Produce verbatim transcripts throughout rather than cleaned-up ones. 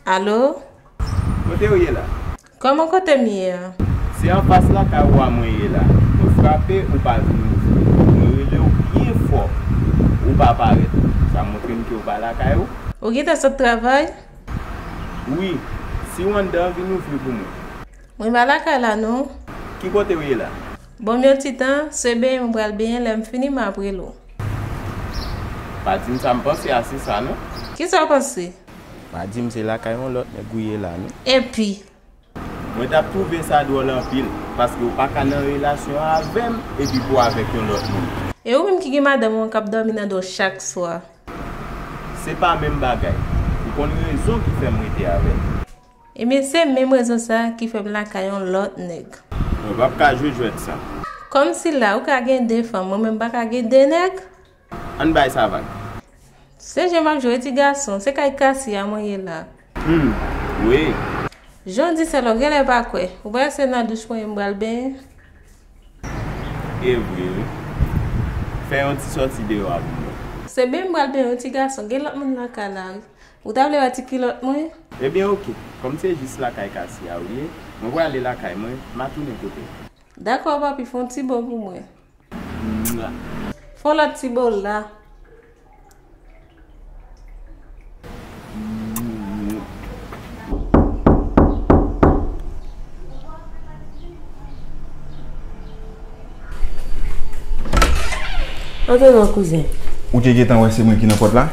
Alo? Kote w ye la? Kòman kote m ye a? Se anfas lakay ou a mwen ye la. Mwen frape, ou pa vin ouvri. Mwen rele w byen fò, ou pa parèt. Sa montre m ke w pa lakay ou. Ou gentan sot travay? Wi, si w anndan, vin ouvri pou mwen. Mwen pa lakay la non. Ki kote w ye la? Ban m yon ti tan, se benyen mwen pral benyen, lè m fini m ap rele w. Pa di m sa m panse a, se sa non? Kisa w panse? Pa di m se lakay yon lòt nèg ou ye la non. Epi? Mwen t ap twouve sa dwòl anpil, paske w pa ka nan relasyon avè m epi pou w avèk yon lòt moun. E ou menm ki gen madanm ou an k ap dòmi nan do w chak swa? Se pa menm bagay. Ou konn rezon ki fè m rete avè l. Ebyen, se menm rezon sa a ki fè m lakay yon lòt nèg. Mwen p ap ka jwe jwèt sa. Kòmsi la, ou ka gen de fanm, mwen menm m pa ka gen de nèg? Ann bay sa vag. Se jan m ap jwe ti gason, se kay Kasi a mwen ye la. Hmm, wi. Jan w di sa la, w genlè pa kwè. Ou pa wè se nan douch mwen ye m pral benyen? E vre, wi. Fè yon ti sòti deyò a pou mwen. Se benyen m pral benyen wi ti gason, gen lòt moun lakay la wi. Ou ta vle wè ti kilòt mwen? Ebyen oke, kòm se jis lakay Kasi a ou ye, mwen prale lakay mwen, m a tounen kote w. Dakò papi, fè yon ti bo pou mwen. Mwa. Fè yon lòt ti bo la. Antre non kouzen. Ou te gentan wè se mwen ki nan pòt la?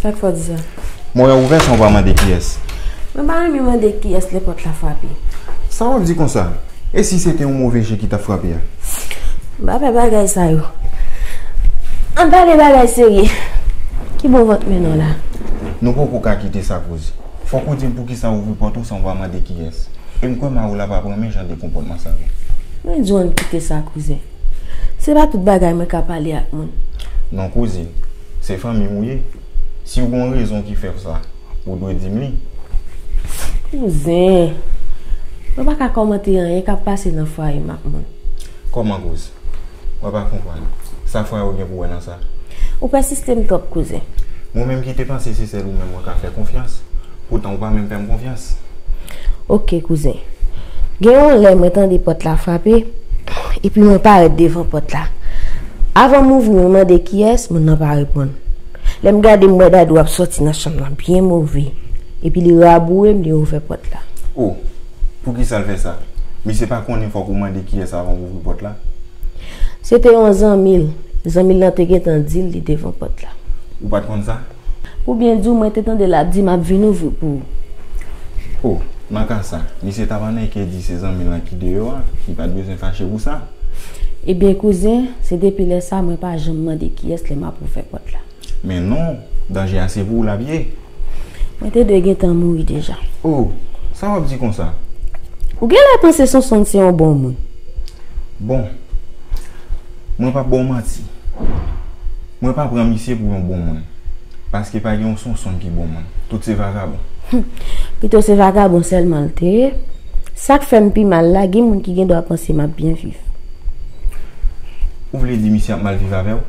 Sa k fè w di sa? Mwen ouvè san w pa mande kiyès. Mwen pa renmen mande kiyès lè pòt la frape. Sa w ap di konsa? E si se te yon move jen ki t ap frape a? M pa fè bagay sa yo. Ann pale bagay serye. Ki bon vant mennen w la? Nou poko ka kite sa koze. Fòk ou di m poukisa w ouvri pòt ou san w pa mande kiyès. E m kwè mari w la p ap renmen jan de konpòtman sa yo. Mwen di w ann kite sa kouzen. Se pa tout bagay mwen ka pale ak moun. Non kouzin, se fanmi m ou ye. Si w gen yon rezon ki fè w sa, ou dwe di m li. Kouzen, mwen pa ka kòmante anyen k ap pase nan fwaye m ak moun. Kòman kouz? Mwen pa konprann. Sa fwaye w gen pou wè nan sa? Ou pèsiste m twòp kouzen. Mwen menm ki te panse se sèl ou menm mwen ka fè konfyans, poutan ou pa menm fè m konfyans. Oke kouzen. Gen yon lè mwen tande pòt la frape, epi mwen parèt devan pòt la. Avan m ouvri mwen mande kiyès, moun nan pa reponn. Lè m gade m wè Dadou ap sòti nan chanm nan byen move, epi li raboure m, li ouvè pòt la. O, poukisa l fè sa? Misye pa konnen fòk ou mande kiyès avan w ouvri pòt la? Se te yon zanmi l. Zanmi l lan te gentan di l li devan pòt la. Ou pa t konn sa? Pou byen di w, mwen te tande l ap di m ap vin ouvri pou ou. O, nan ka sa, misye t ap annik di se zanmi l lan ki deyò a, li pa t bezwen fache pou sa. Ebyen kouzen, se depi lè sa mwen pa janm mande kiyès lè m ap ouvè pòt la. Men non, danje a se pou w l ap ye. Mwen te dwe gentan mouri deja. O, sa w ap di konsa? Ou genlè panse Sonsonn se yon bon moun. Bon, mwen p ap ba w manti. Mwen pa pran misye pou yon bon moun. Paske pa gen yon Sonsonn ki bon moun. Tout se vagabon. Humm, pito se vagabon sèlman l te ye. Sa k fè m pi mal la, gen moun ki gen dwa panse m ap byen viv. Ou vle di misye ap mal viv avè w?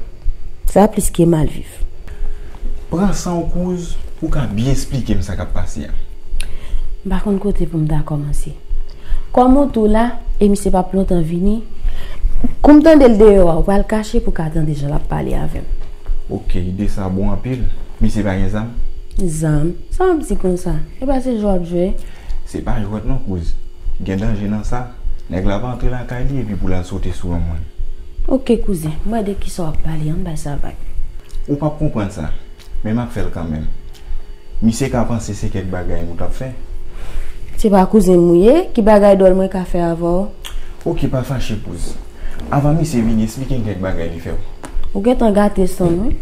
Sa plis ke mal viv. Pran san w kouz pou w ka byen esplike m sa k ap pase a. M pa konn kote pou m ta kòmanse. Kòm ou tou la, e misye p ap lontan vini, kou m tande l deyò a, ou pral kache pou w ka tande jan l ap pale avè m. Oke, ide sa bon anpil. Misye pa gen zam? Zam? Sa w ap di konsa? E pa se jwe w ap jwe? Se pa jwèt non kouz. Gen danje nan sa. Nèg la pa antre lakay li epi pou l al sote sou yon moun. Oke kouzen, m wè de kisa w ap pale, ann bay sa vag. Ou p ap konprann sa, men m ap fè l kanmenm. Misye ka panse se kèk bagay nou t ap fè. Se pa kouzen m ou ye, ki bagay dwòl mwen ka fè avè w? Oke, pa fache kouz. Avan misye vini, esplike m kèk bagay li fè w. Ou gentan gate san m wi.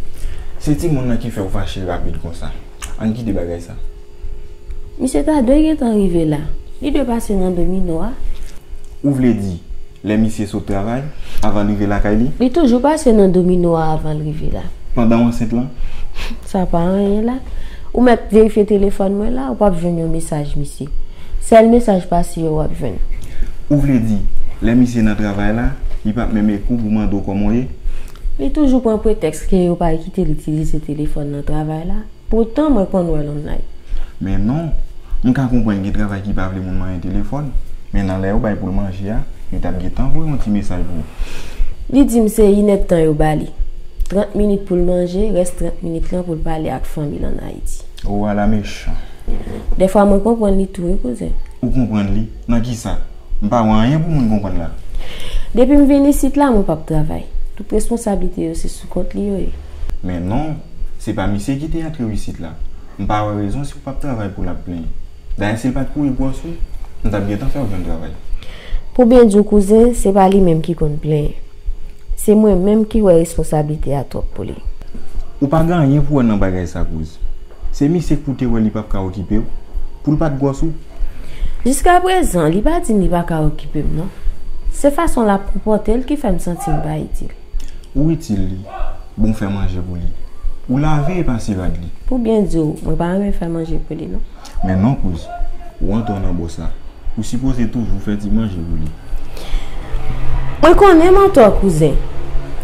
Se timoun nan ki fè w fache rapid konsa. Ann kite bagay sa. Misye ta dwe gentan rive la. Li dwe pase nan domino a. Ou vle di, lè misye sot travay, avan l rive lakay li? Li toujou pase nan domino a avan l rive la. Pandan w ansent lan? Sa pa anyen la. Ou mèt verifye telefòn mwen la, ou p ap jwenn yon mesaj misye. Sèl mesaj pase yo w ap jwenn. Ou vle di, lè misye nan travay la, li p ap menm ekri w pou mande w kòman w ye? Li toujou pran pretèks ke yo pa kite l itilize telefòn nan travay la. Poutan mwen konn wè l online. Men non, M ka konprann gen travay ki pa vle moun manyen telefòn, men nan lè yo bay pou l manje a, li t ap gentan voye yon ti mesaj pou ou. Li di m se inèdtan yo ba li. Trant minit pou l manje, rès trant minit lan pou l pale ak fanmi l ann Ayiti. O, ala mechan. Dèfwa mwen konprann li tou, wi, kouzen. Ou konprann li? Nan kisa? M pa wè anyen pou moun konprann la. Depi m vin isit la, mwen p ap travay. Tout responsablite yo se sou kont li yo ye. Men non, se pa misye ki te antre w isit la. M pa wè rezon si w p ap travay pou l ap plenyen. Dayè, si l pa t kouri gwòs ou, m t ap gentan fè w jwenn travay. Pou byen di w, kouzen, se pa li menm ki konn plenyen. Se mwen menm ki wè responsablite a twòp pou li. Ou pa gen anyen pou wè nan bagay sa, kouz. Se misye k pou te wè li p ap ka okipe w, pou l pa t gwòs ou. Jiskaprezan, li pa di m li pa ka okipe m, non. Se fason l ap konpòte l ki fè m santi m pa itil. Ou itil li. Bon, fè manje pou li. Ou lave e pase rad li. Pou byen di w, mwen pa renmen fè manje pou li, non. Men non, kouz. Ou antò nan bò sa. Ou sipoze toujou fè ti manje pou li. Mwen konnen m antò, kouzen.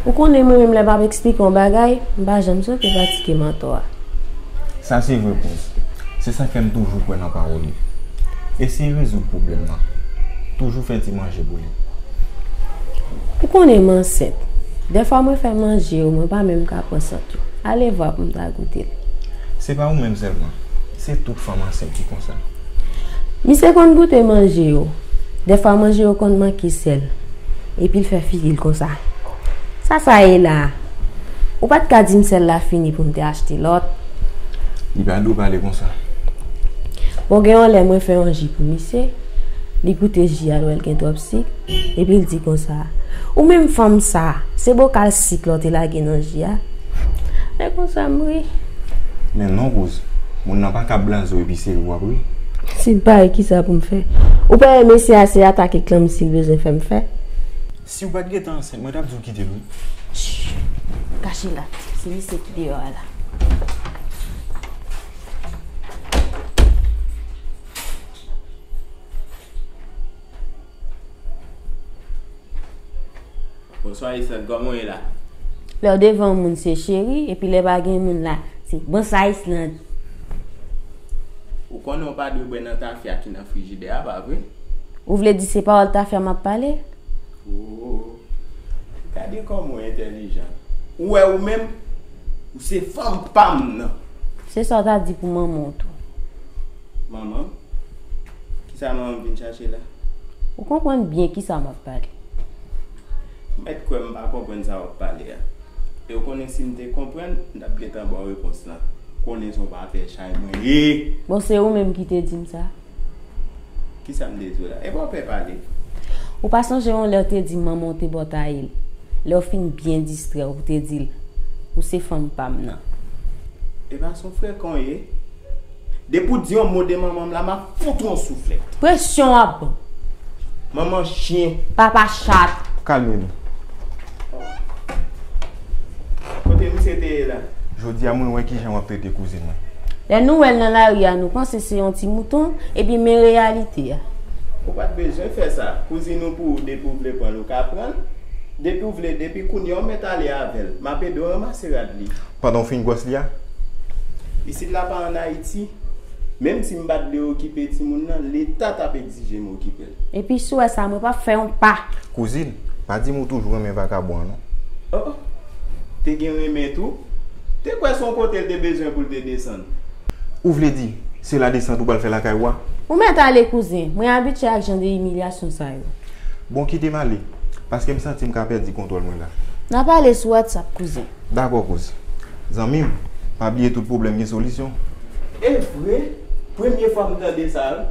Ou konnen mwen menm lè m ap eksplike yon bagay, m pa janm sote pratike m antò a. Sa se vre, kouz. Se sa k fè m toujou kwè nan pawòl ou. Eseye rezoud pwoblèm nan. Toujou fè ti manje pou li. Ou konnen m ansent. Dèfwa mwen fè manje yo, mwen pa menm ka pran sant yo. Alevwa pou m ta goute l. Se pa ou menm sèlman. Se tout fanm ansent ki konsa. Misye konn goute manje yo. Dèfwa manje yo konn manke sèl. Epi l fè figi l konsa. Sa sa ye la a? Ou pa t ka di m sèl la fini pou m te achte lòt? Li pa dwe pale konsa. Bon, gen yon lè mwen fè yon ji pou misye. Li goute ji a, l wè l gen twòp sik. Epi l di konsa, ou menm fanm sa, se bokal sik la w te lage nan ji a? E konsa m ri. Men non, kouz. Moun nan pa ka blaze w epi se ri w ap ri. Si l pa ri, kisa pou m fè? Ou pa wè mesye a se atake klanm si l bezwen fè m fè? Si w pa t gentan ansent, mwen t ap di w kite l wi. Shh! Kache la. Se misye ki deyò a la. Bonswa, Islande, kòman w ye la? Lè w devan yon moun se cheri, epi lè pa gen moun la, se bonswa, Islande. Ou konnen w pa dwe bwè nan tafya ki nan frijidè a, pa vre? Ou vle di se pawòl tafya m ap pale? Oh, gade kòman w entèlijan. Ou wè ou menm, ou se fanm pa m nan. Se sa w ta di pou manman w tou. Manman? Kisa manman m vin chache la? Ou konprann byen kisa m ap pale. Ou mèt kwè m pa konprann sa w ap pale a. E w konnen si m te konprann, m t ap gentan ba w repons lan. Konnen se yon pa fè chay mwen ye. Bon, se ou menm ki te di m sa. Kisa m te di w la? Epa w pè pale. Ou pa sonje yon lè w te di manman w te bòtaye l. Lè w fin byen distrè, ou te di l, ou se fanm pa m nan. Epa se yon frekan w ye. Depi w di yon mo de manman m la, m ap fout ou yon souflèt. Presyon w ap ban. Manman chyen. Papa chat. Kalme nou. Kote misye te ye la? Jodi a mwen wè kijan w ap trete kouzin mwen. Lè nou wè l nan lari a, nou panse se yon ti mouton, epi men reyalite a. Ou pa t bezwen fè sa. Kouzin ou pou ou, depi w vle pran l, ou ka pran l. Depi w vle, depi kounye a w mèt ale avè l. M ap ede w ranmase rad li. Pandan w fin gwòs li a? Isit la pa ann Ayiti. Menm si m pa t vle okipe timoun nan, Leta t ap egzije m okipe l. Epi si w wè sa, mwen p ap fè yon pa. Kouzin, pa di m ou toujou renmen vakabon an non. Oh, te gen renmen tou. Te kwè se yon kote l te bezwen pou l te desann. Ou vle di, se ladesant ou pral fè lakay ou a? Ou mèt ale kouzen, mwen abitye ak jan de imilyasyon sa yo. Bon, kite m ale, paske m santi m ka pèdi kontwòl mwen la. N a pale sou WhatsApp, kouzen. Dakò, kouz. Zanmi m, pa bliye tout pwoblèm gen solisyon. E vre, premye fwa m tande sa wi.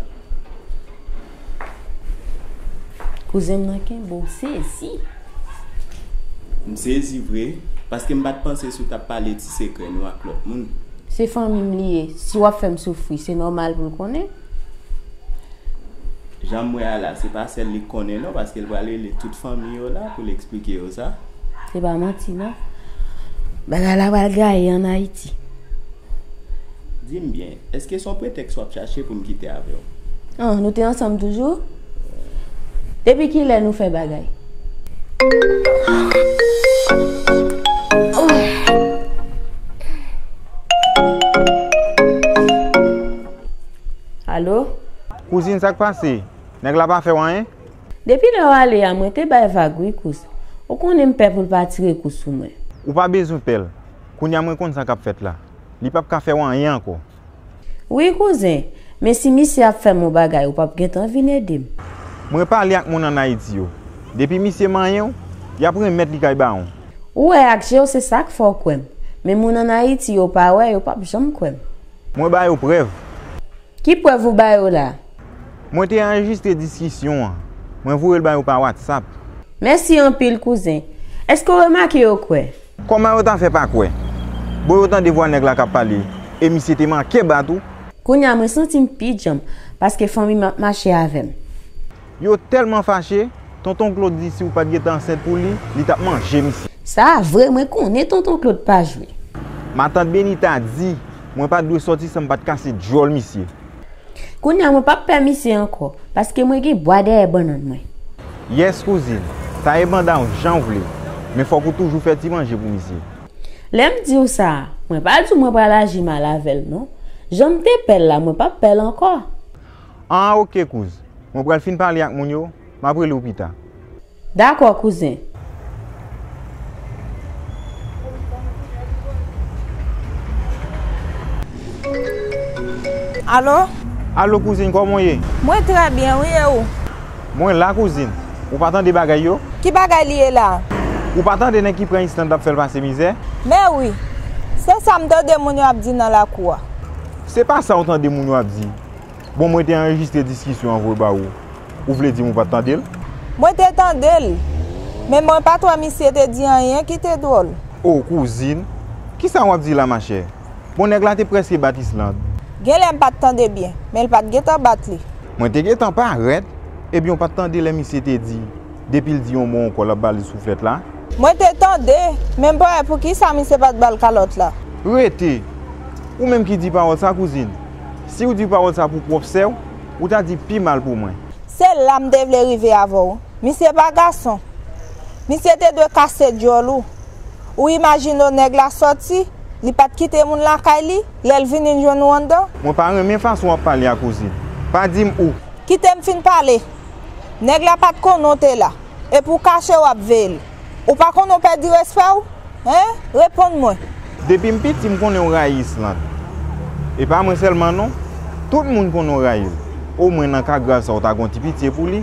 Kouzen m nan kenbe w sezi. M sezi vre, paske m pa t panse si w t ap pale ti sekrè nou ak lòt moun. Se fanmi m li ye, si w ap fè m soufri, se nòmal pou l konnen. Jan m wè a la, se pa sèl li k konnen non, paske l pral rele tout fanmi yo la pou l eksplike yo sa. Se pa manti non. Bagay la pral gaye ann Ayiti. Di m byen, èske se yon pretèks w ap chache pou m kite avè w? An, nou te ansanm toujou? Depi kilè nou fè bagay? Alo? Kouzin, sa k pase? Nèg la pa fè w anyen? Depi lè w ale a, mwen te bay vag wi, kouz. Ou konnen m pè pou l pa tire kou sou mwen. Ou pa bezwen pè l. Kounye a mwen konn sa k ap fèt la. Li p ap ka fè w anyen ankò. Wi, kouzen. Men si misye ap fè m yon bagay, ou p ap gentan vin ede m. Mwen pale ak moun ann Ayiti yo. Depi misye manyen w, y ap renmèt li kay bawon. Ou wè ak je w, se sa k fè w kwè m. Men moun ann Ayiti yo pa wè, yo p ap janm kwè m. Mwen ba yo prèv. Ki prèv ou ba yo la? Mwen te anrejistre diskisyon an. Mwen voye l ba yo pa WhatsApp. Mèsi anpil, kouzen. Èske w remake yo kwè? Kòman yo ta fè pa kwè? Bon, yo tande vwa nèg la k ap pale, e misye te manke bat ou. Kounye a, mwen santi m pi djanm, paske fanmi m ap mache avè m. Yo tèlman fache, tonton Claude di si w pa t gentan ansent pou li, li t ap manje misye. Sa vre, mwen konnen tonton Claude pa jwe. Matant Benita di, mwen pa t dwe sòti san m pa t kase djòl misye. Kounye a, mwen p ap pè misye ankò, paske mwen gen bwa dèyè bannann mwen. Yès, kouzin, taye banda w jan w vle, men fòk ou toujou fè ti manje pou misye. Lè m di w sa, mwen pa di w mwen pral aji mal avè l non. Jan m te pè l la, mwen p ap pè l ankò. An, oke, kouz. Mwen pral fin pale ak moun yo, m ap rele w pita. Dakò, kouzen. Alo? Alo, kouzin, kòman w ye? Mwen trè byen, wi, e ou? Mwen la, kouzin. Ou pa tande bagay yo? Ki bagay li ye la? Ou pa tande nèg ki pran Islande ap fè l pase mizè? Men wi. Se sa m tande moun yo ap di nan lakou a. Se pa sa w tande moun yo ap di. Bon, mwen te anrejistre diskisyon an voye ba ou. Ou vle di m ou pa t tande l? Mwen te tande l, men mwen pa t wè misye te di anyen ki te dwòl. O, kouzin, kisa w ap di la, machè? Bon, nèg la te prèske bat Islande. Genlè m pa t tande byen, men l pa t gentan bat li. Mwen te gentan parèt, ebyen w pa t tande lè misye te di, depi l di yon mo ankò, l ap ba li souflèt la? Mwen te tande, men m pa wè poukisa misye pa t ba l kalòt la. Rete! Ou menm ki di pawòl sa, kouzin. Si w di pawòl sa pou pwòp sè w, ou ta di pi mal pou mwen. Se la m te vle rive avè w. Misye pa gason. Misye te dwe kase djòl ou. Ou imajine w nèg la sòti, li pa t kite moun lakay li, lè l vini l jwenn ou anndan? Mwen pa renmen fason w ap pale a, kouzin. Pa di m ou. Kite m fin pale. Nèg la pa t konnen w te la. Epi w kache w ap veye l. Ou pa konnen w pèdi respè w? Hen? Reponn mwen. Depi m piti, m konnen w rayi Islande. E pa mwen sèlman non. Tout moun konnen w rayi l. Omwen nan ka grav sa w ta gen yon ti pitye pou li.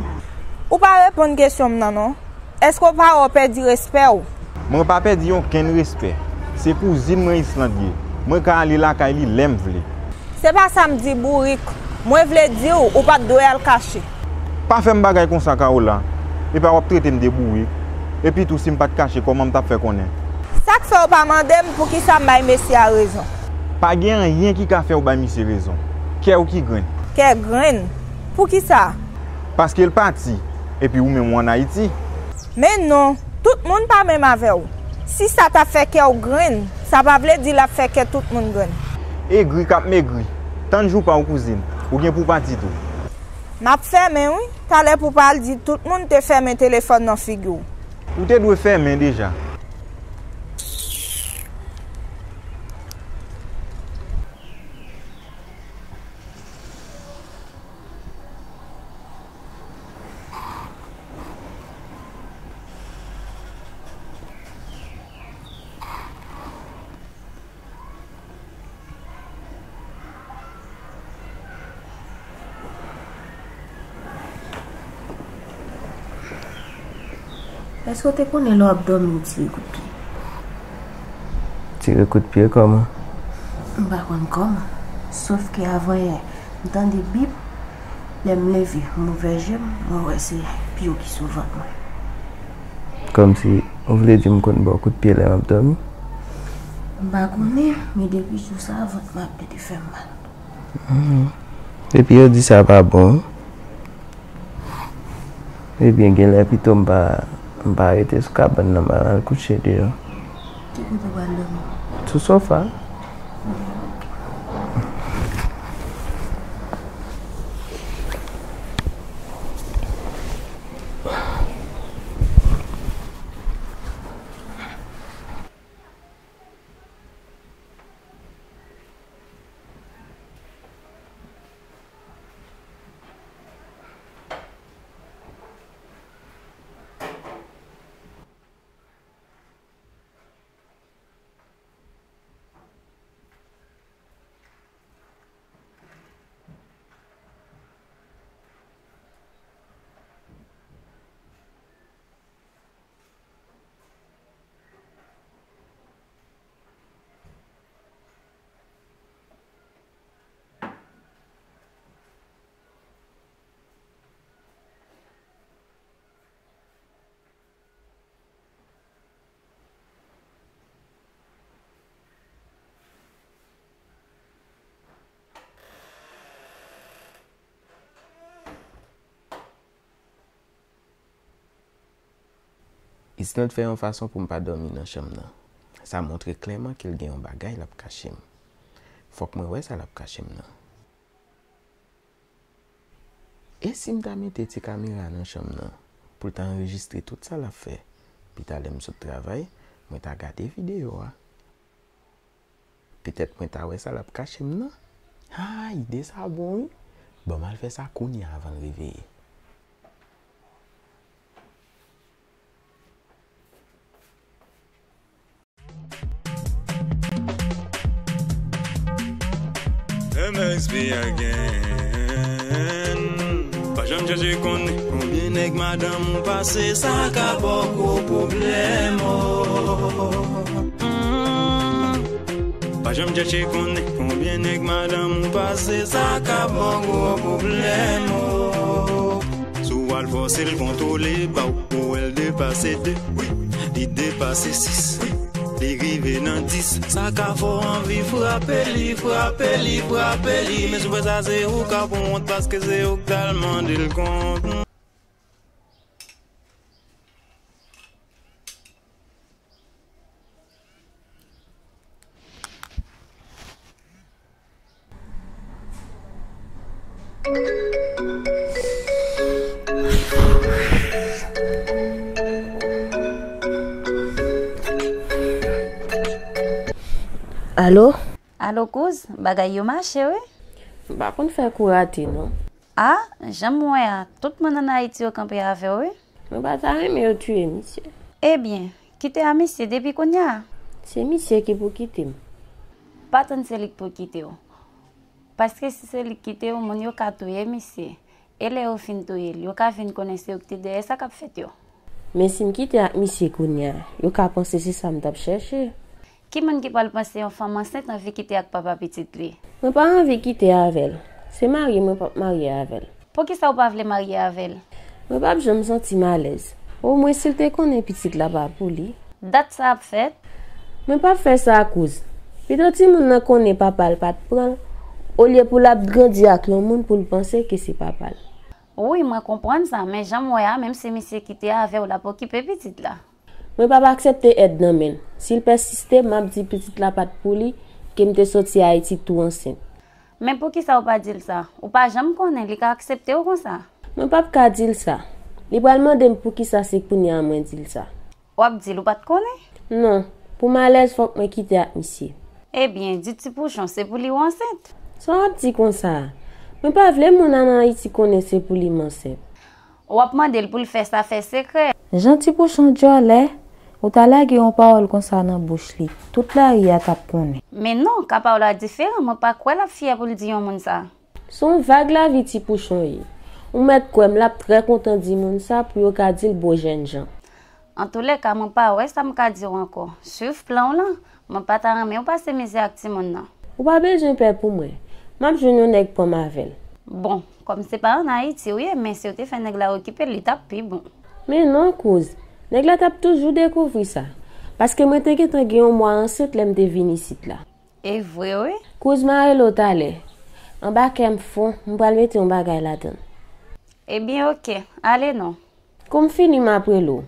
Ou pa reponn kesyon m nan non. Èske w pa wè w pèdi respè w? Mwen pa pèdi okenn respè. Se kouzin mwen Islande ye. Mwen ka ale lakay li lè m vle. Se pa sa m di, bourik. Mwen vle di w, ou pa t dwe al kache. Pa fè m bagay konsa, Carola. Epa w ap trete m de bourik. Epitou, si m pa t kache, kòman m t ap fè konnen? Sa k fè w pa mande m poukisa m bay mesye a rezon? Pa gen anyen ki ka fè w bay misye rezon. Kè w ki grenn. Kè grenn? Poukisa? Paske l pati, epi ou menm ou ann Ayiti. Men non, tout moun pa menm avè w. Si sa ta fè kè w grenn, sa pa vle di l ap fè kè tout moun grenn. Egri k ap megri. Tann jou pa w, kouzin. Ou gen pou w pati tou. M ap fèmen, wi. Talè pou w pa al di tout moun te fèmen telefòn nan figi w. Ou te dwe fèmen deja. Èske w te konnen lè w ap dòmi w tire kout pye? Tire kout pye kòman? M pa konn kòman. Sòf ke avan yè, m tande bip. Lè m leve, m ouvè je m, mwen wè se pye w ki sou vant mwen. Kòmsi ou vle di m konn ba w kout pye lè m ap dòmi? M pa konnen, men depi jou sa a, vant mwen ap plede fè m mal. Hmm. Epi yo di sa pa bon. Ebyen, genlè pito m pa, m pa rete sou kabann nan, m al kouche deyò. Ki kote w pral dòmi? Sou sofa. Island fè yon fason pou m pa dòmi nan chanm nan. Sa montre klèman ke l gen yon bagay l ap kache m. Fòk mwen wè sa l ap kache m nan. E si m ta mete ti kamera nan chanm nan pou l ta anrejistre tout sa l ap fè? Pi ta lè m sot travay, mwen ta gade videyo a. Petèt mwen ta wè sa l ap kache m nan. Ah, ide sa bon wi. Ban m al fè sa kounye a avan l reveye. M X B again. Pa janm chèche konnen konbyen nèg madanm ou pase, sa ka ba w gwo pwoblèm, oh. Mm. Pa janm chèche konnen konbyen nèg madanm ou pase, sa ka ba w gwo pwoblèm, oh. Si w al fòse l kontwole ba w, ou wè l depase de, wi, li depase sis, wi, li rive nan dis. Sa ka fè w anvi frape li, frape li, frape li. Men si w fè sa, se ou k ap wont, paske se ou k t al mande l kont. Alo? Alo, kouz, bagay yo mache, wi. M pa konn fè kou rate, non. A, jan m wè a, tout moun ann Ayiti yo kanpe avè w, wi. Mwen pa ta renmen yo tiye misye. Ebyen, kite a misye depi kounye a. Se misye ki pou kite m. Pa tann se li k pou kite w. Paske si se li k kite w, moun yo ka touye misye. E lè yo fin touye l, yo ka vin konnen se yo ki te dèyè sa k ap fèt yo. Men si m kite ak misye kounye a, yo ka panse se sa m t ap chèche. Ki moun ki pral panse yon fanm ansent anvi kite ak papa pitit li? Mwen pa anvi kite avè l. Se marye mwen p ap marye avè l. Poukisa w pa vle marye avè l? Mwen p ap janm santi m alèz. Omwen si l te konnen pitit la pa pou li. Dat sa ap fèt? Mwen p ap fè sa, kouz. Pito timoun nan konnen papa l pa t pran l, olye pou l ap grandi ak yon moun pou l panse ke se papa l. Wi, mwen konprann sa, men jan m wè a, menm si misye kite avè w, l ap okipe pitit la. Mwen p ap aksepte èd nan men l. Si l pèsiste, m ap di pitit la pa t pou li, ke m te soti Ayiti tou ansent. Men poukisa w pa di l sa? Ou pa janm konnen, li ka aksepte w konsa. Mwen p ap ka di l sa. Li pral mande m poukisa se kounye a mwen di l sa. W ap di l ou pa t konnen? Non. Pou m alèz, fòk mwen kite ak misye. Ebyen, di Ti Pouchon se pou li w ansent. Sa w ap di konsa a? Mwen pa vle moun ann Ayiti konnen se pou li m ansent. W ap mande l pou l fè sa fè sekrè. Jan Ti Pouchon djòlè, ou ta lage yon pawòl konsa nan bouch li, tout lari a t ap konnen. Men non, ka pa w la diferan, mwen pa kwè l ap fyè pou l di yon moun sa. Se yon vag lavi Ti Pouchon ye. Ou mèt kwè m, l ap trè kontan di moun sa pou yo ka di l bo jènjan. Antoulèka, mwen pa wè sa m ka di w ankò. Swiv plan w lan. Mwen pa ta renmen w pase mizè ak timoun nan. Ou pa bezwen pè pou mwen. M ap jwenn yon nèg pran m avè l. Bon, kòm se pa ann Ayiti w ye, men si w te fè nèg la okipe l, li t ap pi bon. Men non, kouz. Nèg la t ap toujou dekouvri sa. Paske mwen te gentan gen yon mwa ansent lè m te vin isit la. E vre, wi. Kouz, m a rele w talè. Anba kè m fon, m pral mete yon bagay ladan l. Ebyen, oke. Ale non. Kou m fini, m ap rele w.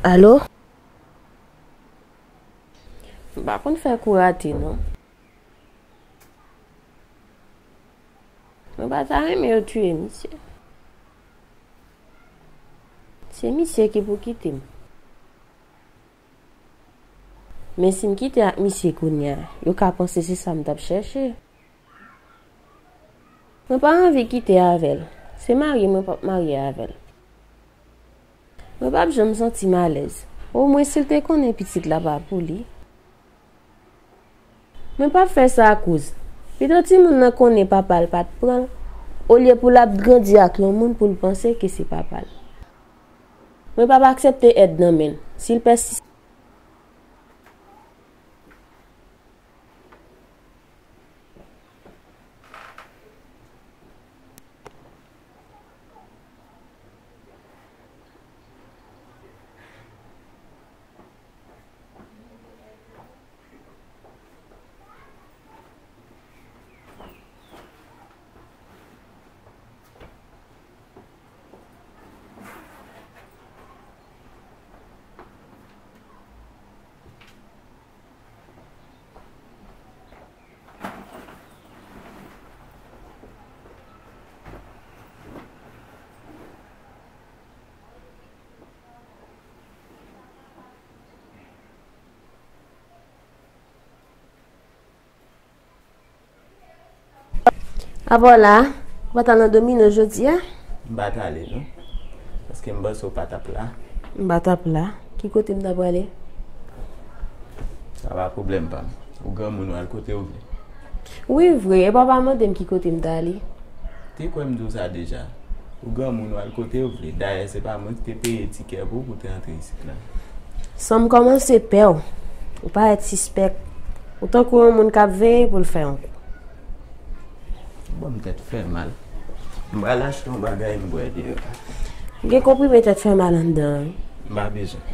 Alo? M pa konn fè kou rate, non. Mwen pa ta renmen yo tiye misye. Se misye ki pou kite m. Men si m kite ak misye kounye a, yo ka panse se sa m t ap chèche. Mwen pa anvi kite avè l. Se marye mwen p ap marye avè l. Mwen p ap janm santi m alèz. Omwen si l te konnen pitit la pa pou li. Mwen p ap fè sa, kouz. Pito timoun nan konnen papa l pa t pran l, olye pou l ap grandi ak yon moun pou l panse ke se papa l. Mwen p ap aksepte èd nan men l. Si l pèsiste. Apa w la, ou pa t al nan domino jodi a? M pa t ale, non. Paske m panse w pa t ap la. M pa t ap la. Ki kote m ta prale? Sa pa pwoblèm pa m. Ou granmoun, w al kote w vle. Wi, vre. Epa w pa mande m ki kote m ta ale. Te kwè m di w sa deja. Ou granmoun, w al kote w vle. Dayè, se pa mwen ki te peye tikè pou w pou w te antre isit la. San m kòmanse pè w. Ou parèt sispèk. Ou tankou yon moun k ap veye pou l fè yon kou. Bon, m tèt fè mal. M pral achte yon bagay m bwè deyò. Gen konprime tèt fè mal anndan an, wi. M pa bezwen.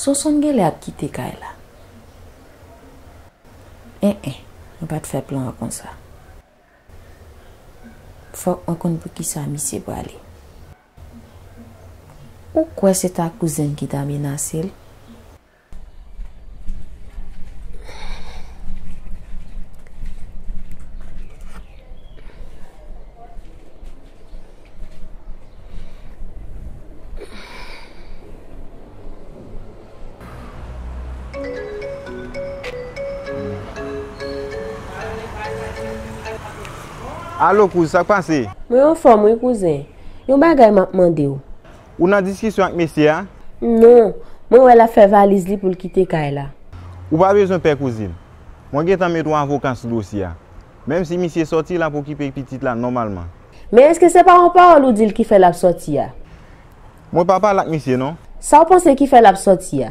Sonson genlè ap kite kay la. En en, mwen pa t fè plan an konsa. Fòk mwen konn poukisa misye prale. Ou kwè se ta kouzen ki ta menase l? Alo, kouz, sa k pase? Mwen anfòm, wi, kouzen. Yon bagay m ap mande w. Ou nan diskisyon ak mesye a? Non, mwen wè l ap fè valiz li pou l kite kay la. Ou pa bezwen pè, kouzin. Mwen gentan met yon avoka sou dosye a. Menm si misye sòti, l ap okipe pitit la nòmalman. Men èske se pa yon pawòl ou di l ki fè l ap sòti a? Mwen pa pale ak misye, non. Sa w panse ki fè l ap sòti a?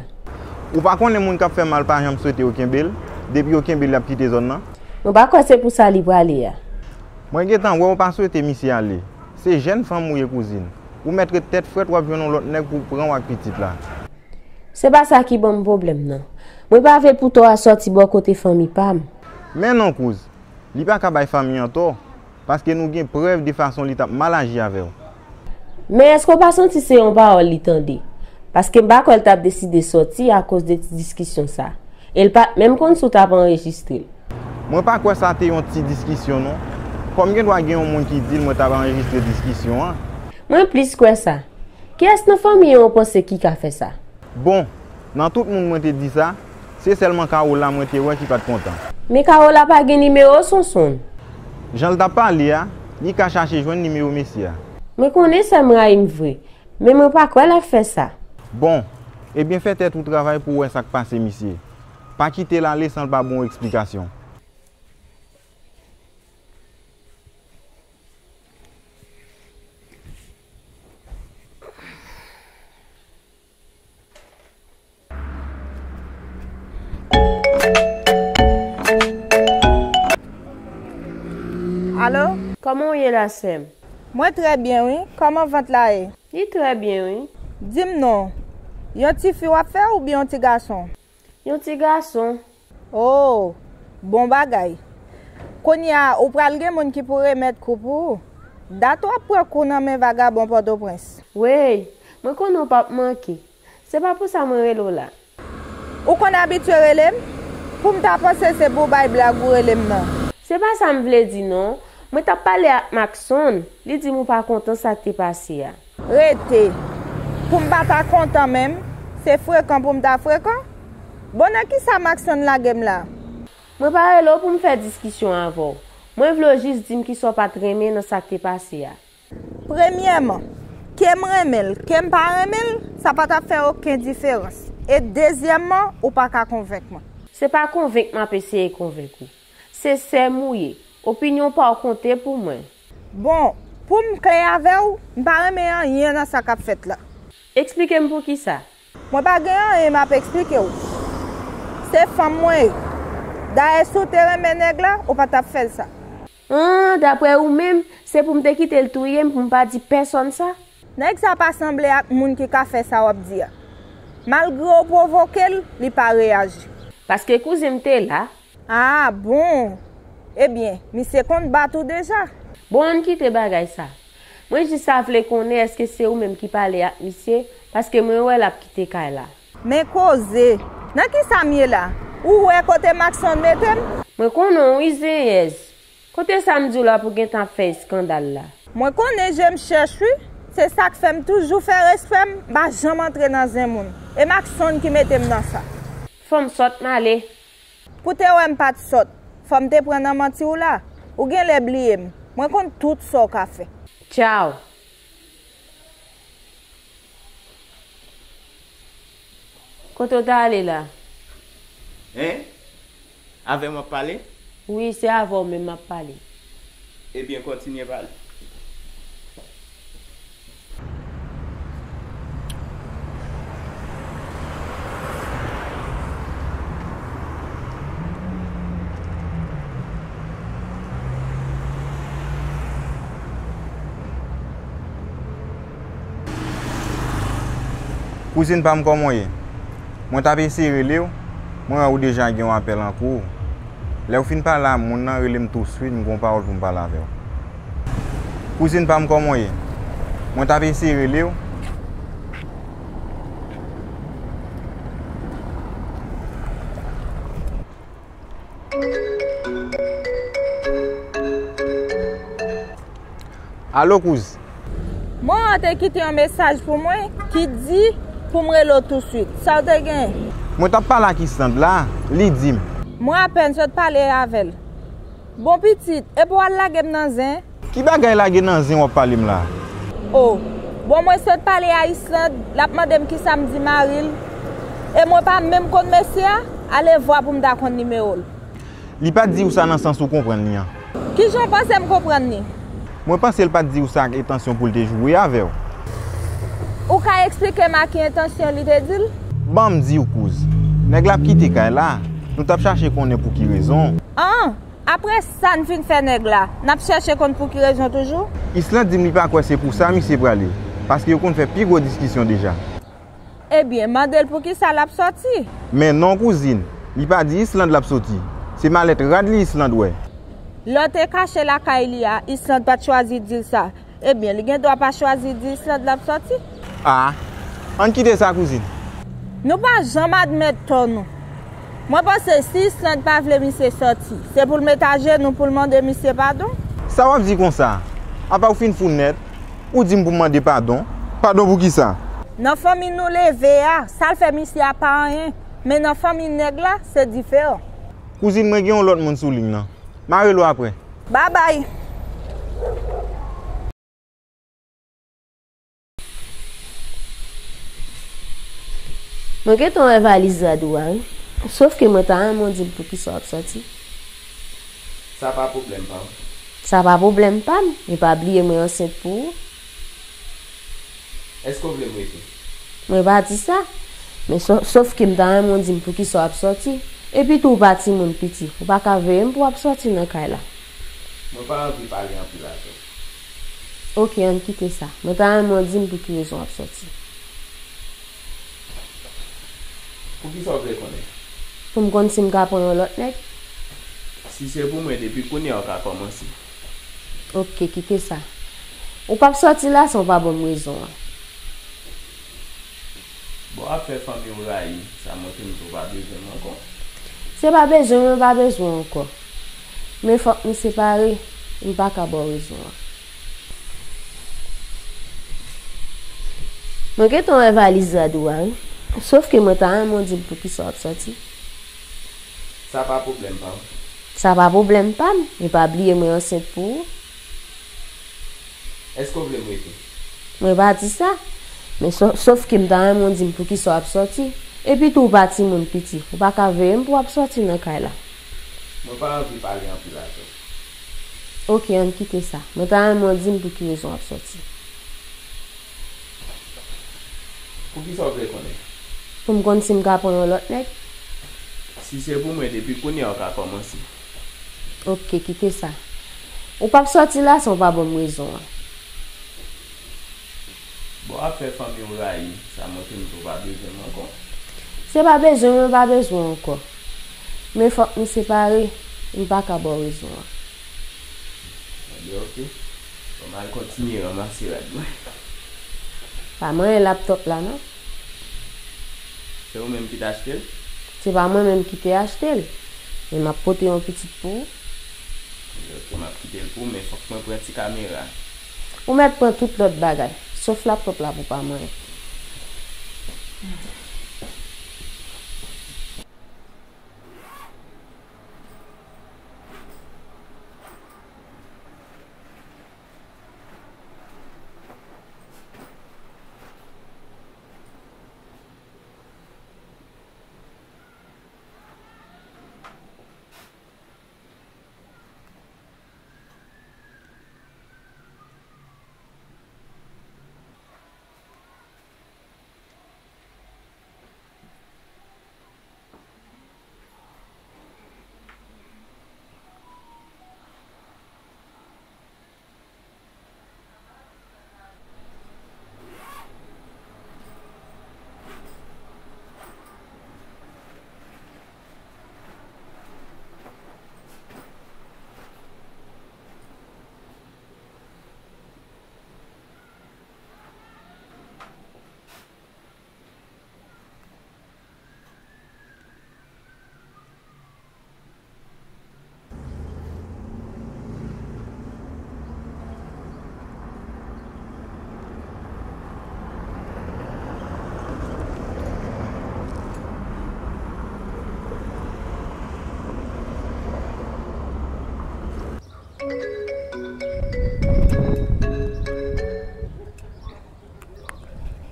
Ou pa konnen moun k ap fè mal pa janm swete yo kenbe l, depi yo kenbe l, l ap kite zòn nan? Mwen pa kwè se pou sa li prale a. Mwen gentan wè w pa swete misye ale. Se jèn fanm ou ye, kouzin. Ou mèt ret tèt frèt, w ap jwenn yon lòt nèg pou pran w ak pitit la. Se pa sa ki ban m pwoblèm nan. Mwen pa vle pou tò a sòti bò kote fanmi pa m. Men non, kouz. Li pa ka bay fanmi an tò, paske nou gen prèv de fason li t ap mal aji avè w. Men èske w pa santi se yon pawòl li tande? Paske m pa kwè l t ap deside sòti akoz de ti diskisyon sa. E l pa t menm konn si w t ap anrejistre l. Mwen pa kwè sa te yon ti diskisyon, non. Kòm gen dwa gen yon moun ki di l mwen t ap anrejistre diskisyon an. Mwen plis kwè sa. Kiyès nan fanmi an w panse ki ka fè sa? Bon, nan tout moun mwen te di sa, Se sèlman Carola mwen te wè ki pa t kontan. Men Carola pa gen nimewo Sonsonn. Jan l t ap pale a, li ka chache jwenn nimewo mesye a. Mwen konnen sè m rayi m vre, men mwen pa kwè l ap fè sa. Bon, ebyen fè tèt ou travay pou w wè sa k pase misye. Pa kite l ale san l pa ba w eksplikasyon. Alo? Kòman w ye la, sè m? Mwen trè byen, wi. Kòman vant la ye? Li trè byen, wi. Di m non, yon tifi w ap fè oubyen yon ti gason? Yon ti gason. Oh, bon bagay. Kounye a, ou pral gen moun ki pou remèt kou pou ou. Dat w ap pran kou nan men vagabon Pòtoprens. Wey, mwen konnen w p ap manke. Se pa pou sa mwen rele w la. Ou konn abitye rele m? Pou m ta panse se pou bay blag ou rele m nan. Se pa sa m vle di non. Mwen t ap pale ak Maxon, li di m ou pa kontan sa k te pase a. Rete. Pou m pa ta kontan menm, se frekan pou m ta frekan? Bon, nan kisa Maxon lage m la? Mwen pa rele w pou m fè diskisyon avè w. Mwen vle w jis di m kisa w pa t renmen nan sa k te pase a. Premyèman, ke m renmen l, ke m pa renmen l, sa pa t ap fè okenn diferans. E dezyèmman, ou pa ka konvenk mwen. Se pa konvenk m ap eseye konvenk ou. Se sè m ou ye. Opinyon pa w konte pou mwen. Bon, pou m klè avè w, m pa renmen anyen nan sa k ap fèt la. Eksplike m poukisa. Mwen pa gen anyen m ap eksplike w. Se fanm mwen ye. Dayè, si w te renmen nèg la, ou pa t ap fè l sa. An, daprè ou menm, se pou m te kite l touye m pou m pa di pèsonn sa? Nèg sa pa sanble ak moun ki ka fè sa w ap di a. Malgre w pwovoke l, li pa reyaji. Paske kouzen m te la. Ah, bon! Ebyen, misye konn bat ou deja? Bon, ann kite bagay sa. Mwen jis ta vle konnen èske se ou menm ki pale ak misye, paske mwen wè l ap kite kay la. Men koze! Nan kisa m ye la? Ou wè kote Maxon mete m? Mwen konnen w wi, zenyèz. Kote sa m di w la pou gentan ap fè eskandal la? Mwen konnen je m chèch wi. Se sa k fè m toujou fè respè m, m pa janm antre nan zen moun. E Maxon ki mete m nan sa. Fò m sòt m ale. Pou te wè m pa t sòt, fò m te pran nan manti w la. Ou genlè bliye m. Mwen konn tout sa w ka fè. Tchaw. Kote w t ale la? Hein? Avè m w ap pale? Wi, se avè w menm m ap pale. Ebyen, kontinye pale. Kouzin pa m, kòman w ye? Mwen t ap eseye rele w, mwen wè ou deja gen yon apèl an kou. Lè w fin pale a moun nan, rele m touswit, m gen yon pawòl pou m pale avè w. Kouzin pa m, kòman w ye? Mwen t ap eseye rele w. Alo, kouz. Mwen an te kite yon mesaj pou mwen ki di pou m rele w touswit. Sa w te gen? Mwen t ap pale ak Island la, li di m. Mwen apèn sot pale avè l. Bon pitit, epi w al lage m nan zen? Ki bagay lage nan zen w ap pale m la? O, bon mwen sot pale a Island, l ap mande m kisa m di mari l. E mwen pa menm konn mesye a, alevwa pou m ta konn nimewo l. Li pa t di w sa nan sans ou konprann li an. Kijan w panse m konprann li? Mwen panse l pa t di w sa ak entansyon pou l te joure avè w. Ou ka eksplike m a ki entansyon li te di l? Ban m di w, kouz. Nèg la ap kite kay la. Nou t ap chache konnen pou ki rezon. An! Apre sa n fin fè nèg la, n ap chèche konn pou ki rezon toujou? Island di m li pa kwè se pou sa misye prale, paske yo konn fè pi gwo diskisyon deja. Ebyen, mande l poukisa l ap sòti. Men non, kouzin, li pa di Island l ap sòti. Se malèt rad li Island wè. Lè w te kache lakay li a, Island pa t chwazi di l sa. Ebyen, li gen dwa pa chwazi di Island l ap sòti. A, ann kite sa, kouzin. Nou pa janm admèt tò nou. Mwen panse si Island pa vle misye sòti, se pou l met ajenou pou l mande misye padon. Sa w ap di konsa? Apa w fin fou nèt? Ou di m pou m mande padon? Padon pou kisa? Nan fanmi nou leve a, sa l fè misye a pa anyen. Men nan fanmi nèg la, se diferan. Kouzin, mwen gen yon lòt moun sou liy nan. M a rele w apre. Babay. Mwen gentan wè valiz rad ou a, wi. Sof ke mwen ta renmen w di m poukisa w ap sòti. Sa pa pwoblèm pa w. Sa pa pwoblèm pa m, men pa bliye mwen ansent pou ou. Èske w vle m rete? Mwen pa di sa. Men sof ke m ta renmen w di m poukisa w ap sòti. Epi tou ou pa timoun piti. Ou pa ka veye m pou w ap sòti nan kay la. Mwen pa anvi pale anpil avè w. Oke, ann kite sa. Mwen ta renmen w di m pou ki rezon w ap sòti. Poukisa w vle konnen? Pou m konn si m ka pran yon lòt nèg. Si se pou mwen, depi kounye a w ka kòmanse. Oke, kite sa. Ou p ap sòti la san w pa ban m rezon an. Bon, afè fanmi w rayi, sa montre m ke w pa bezwen m ankò. Se pa bezwen mwen pa bezwen w ankò. Men fòk nou separe, m pa ka ba w rezon an. Mwen gentan wè valiz rad ou a, wi. Sof ke mwen ta renmen w di m poukisa w ap sòti. Sa pa pwoblèm pa w. Sa pa pwoblèm pa m, men pa bliye mwen ansent pou ou. Èske w vle m rete? Mwen pa di sa. Men sof ke m ta renmen w di m poukisa w ap sòti. Epi tou ou pa timoun piti. Ou pa ka veye m pou w ap sòti nan kay la. Mwen pa anvi pale anpil avè w. Oke, ann kite sa. Mwen ta renmen w di m pou ki rezon w ap sòti. Poukisa w vle konnen? Pou m konn si m ka pran yon lòt nèg. Si se pou mwen, depi kounye a w ka kòmanse. Oke, kite sa. Ou p ap sòti la san w pa ban m rezon an. Bon, afè fanmi w rayi, sa montre m ke w pa bezwen m ankò. Se pa bezwen mwen pa bezwen w ankò. Men fòk nou separe, m pa ka ba w rezon an. Ebyen, oke. Bon, m al kontinye ranmase rad mwen. Pa manyen laptòp la non. Se ou menm ki te achte l? Se pa mwen menm ki te achte l, men m ap pote yon pitit pou ou. Ok, m ap kite l pou ou, men fòk mwen pran ti kamera. Ou mèt pran tout lòt bagay, sof laptòp la pou pa manyen.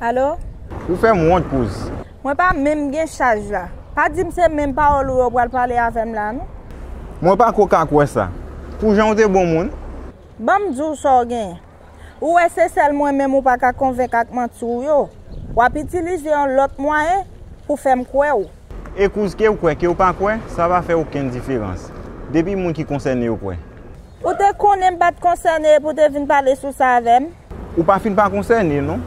Alo? Ou fè m wont, kouz. Mwen pa menm gen chaj la. Pa di m se menm pawòl ou yo pral pale avè m la non. Mwen pako ka kwè sa. Pou jan w te bon moun. Ban m di w sa w genyen. Ou wè se sèl mwen menm ou pa ka konvenk ak manti w yo. W ap itilize yon lòt mwayen pou fè m kwè w. E kouz, ke w kwè, ke w pa kwè, sa pa fè okenn diferans. Depi moun ki konsène yo kwè. Ou te konnen m pa t konsène epi w te vin pale sou sa avè m? Ou pa fin pa konsène non.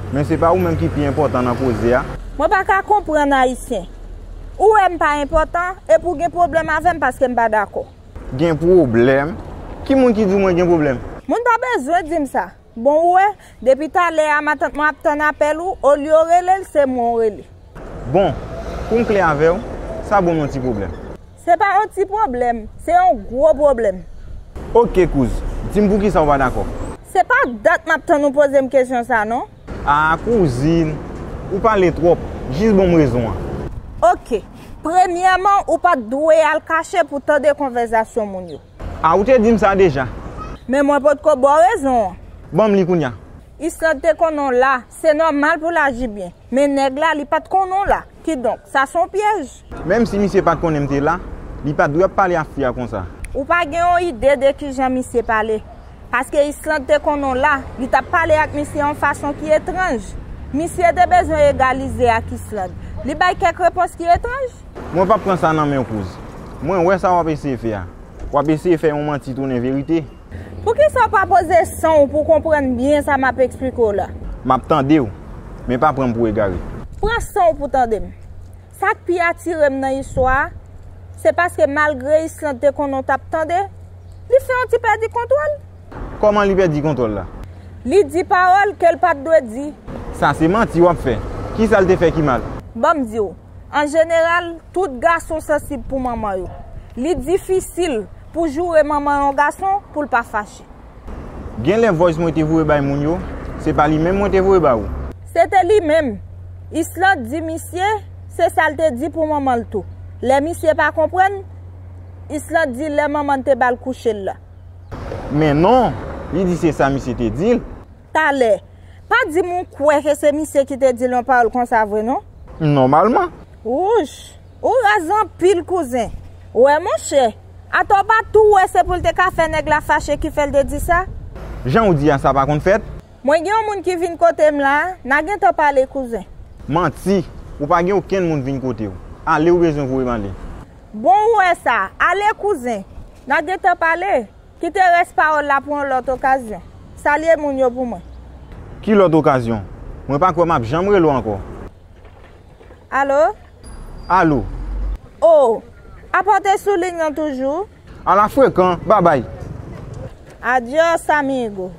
Men se pa ou menm ki pi enpòtan nan koze a. Mwen pa ka konprann Ayisyen. Ou wè m pa enpòtan epi w gen pwoblèm avè m paske m pa dakò. Gen pwoblèm? Ki moun ki di w mwen gen pwoblèm? Moun pa bezwen di m sa. Bon ou wè, depi talè a matant mwen ap tann apèl ou, olye w rele l, se mwen w rele. Bon, pou m klè avè w, sa bon m yon ti pwoblèm. Se pa yon ti pwoblèm, se yon gwo pwoblèm. Oke kouz, di m poukisa w pa dakò. Se pa dat m ap tann ou poze m kesyon sa non. Ah kouzin, ou pale twòp, jis ban m rezon an. Oke. Premyèman, ou pa t dwe al kache pou tande konvèzasyon moun yo. A, ou te di m sa deja. Men mwen potko ba w rezon an. Ban m li kounye a. Islande te konnen w la, se nòmal pou l aji byen. Men nèg la, li pa t konnen w la. Kidonk, sa se yon pyèj. Menm si misye pa t konnen m te la, li pa t dwe ap pale ak fi a konsa. Ou pa gen yon ide de kijan misye pale. Paske Islande te konnen w la, li t ap pale ak misye yon fason ki etranj. Misye te bezwen egalize ak Islande. Li bay kèk repons ki etranj. Mwen p ap pran sa nan men w, kouz. Mwen wè sa w ap eseye fè a. W ap eseye fè yon manti tounen verite. Poukisa w pa poze san w pou w konprann byen sa m ap eksplike w la? M ap tande w, men pa pran m pou egare. Pran san w pou w tande m. Sa k pi atire m nan istwa a, se paske malgre Islande te konnen w t ap tande, li fè yon ti pèdi kontwòl. Kòman li pèdi kontwòl la? Li di pawòl ke l pa t dwe di. Sa se manti w ap fè. Kisa l te fè ki mal? Ban m di w, an jeneral, tout gason sansib pou manman yo. Li difisil pou joure manman yon gason pou l pa fache. Genlè voice mwen te voye bay moun yo, se pa li menm mwen te voye ba ou. Se te li menm. Islande di misye, se sa l te di pou manman l tou. Lè misye pa konprann, Islande di lè manman l te ba l kouche l la. Men non, li di se sa misye te di l. Talè, pa di m ou kwè ke se misye ki te di l yon pawòl konsa vre non? Nòmalman. Wouch, ou raz anpil kouzen. Wè monchè, atò w pa tou wè se pou l te ka fè nèg la fache ki fè l te di sa? Jan ou di a, sa pa konn fèt? Mwen gen yon moun ki vin kote m la, n a gentan pale kouzen. Manti, ou pa gen okenn moun vin kote w. Ale ou bezwen voye m ale. Bon ou wè sa, ale kouzen, n a gentan pale. Kite rès pawòl la pou yon lòt okazyon. Salye moun yo pou mwen. Ki lòt okazyon? Mwen pa kwè m ap janm rele w ankò. Alo? Alo? O, apa w te sou liy nan toujou? Ala frekan, babay. Adios, amigo.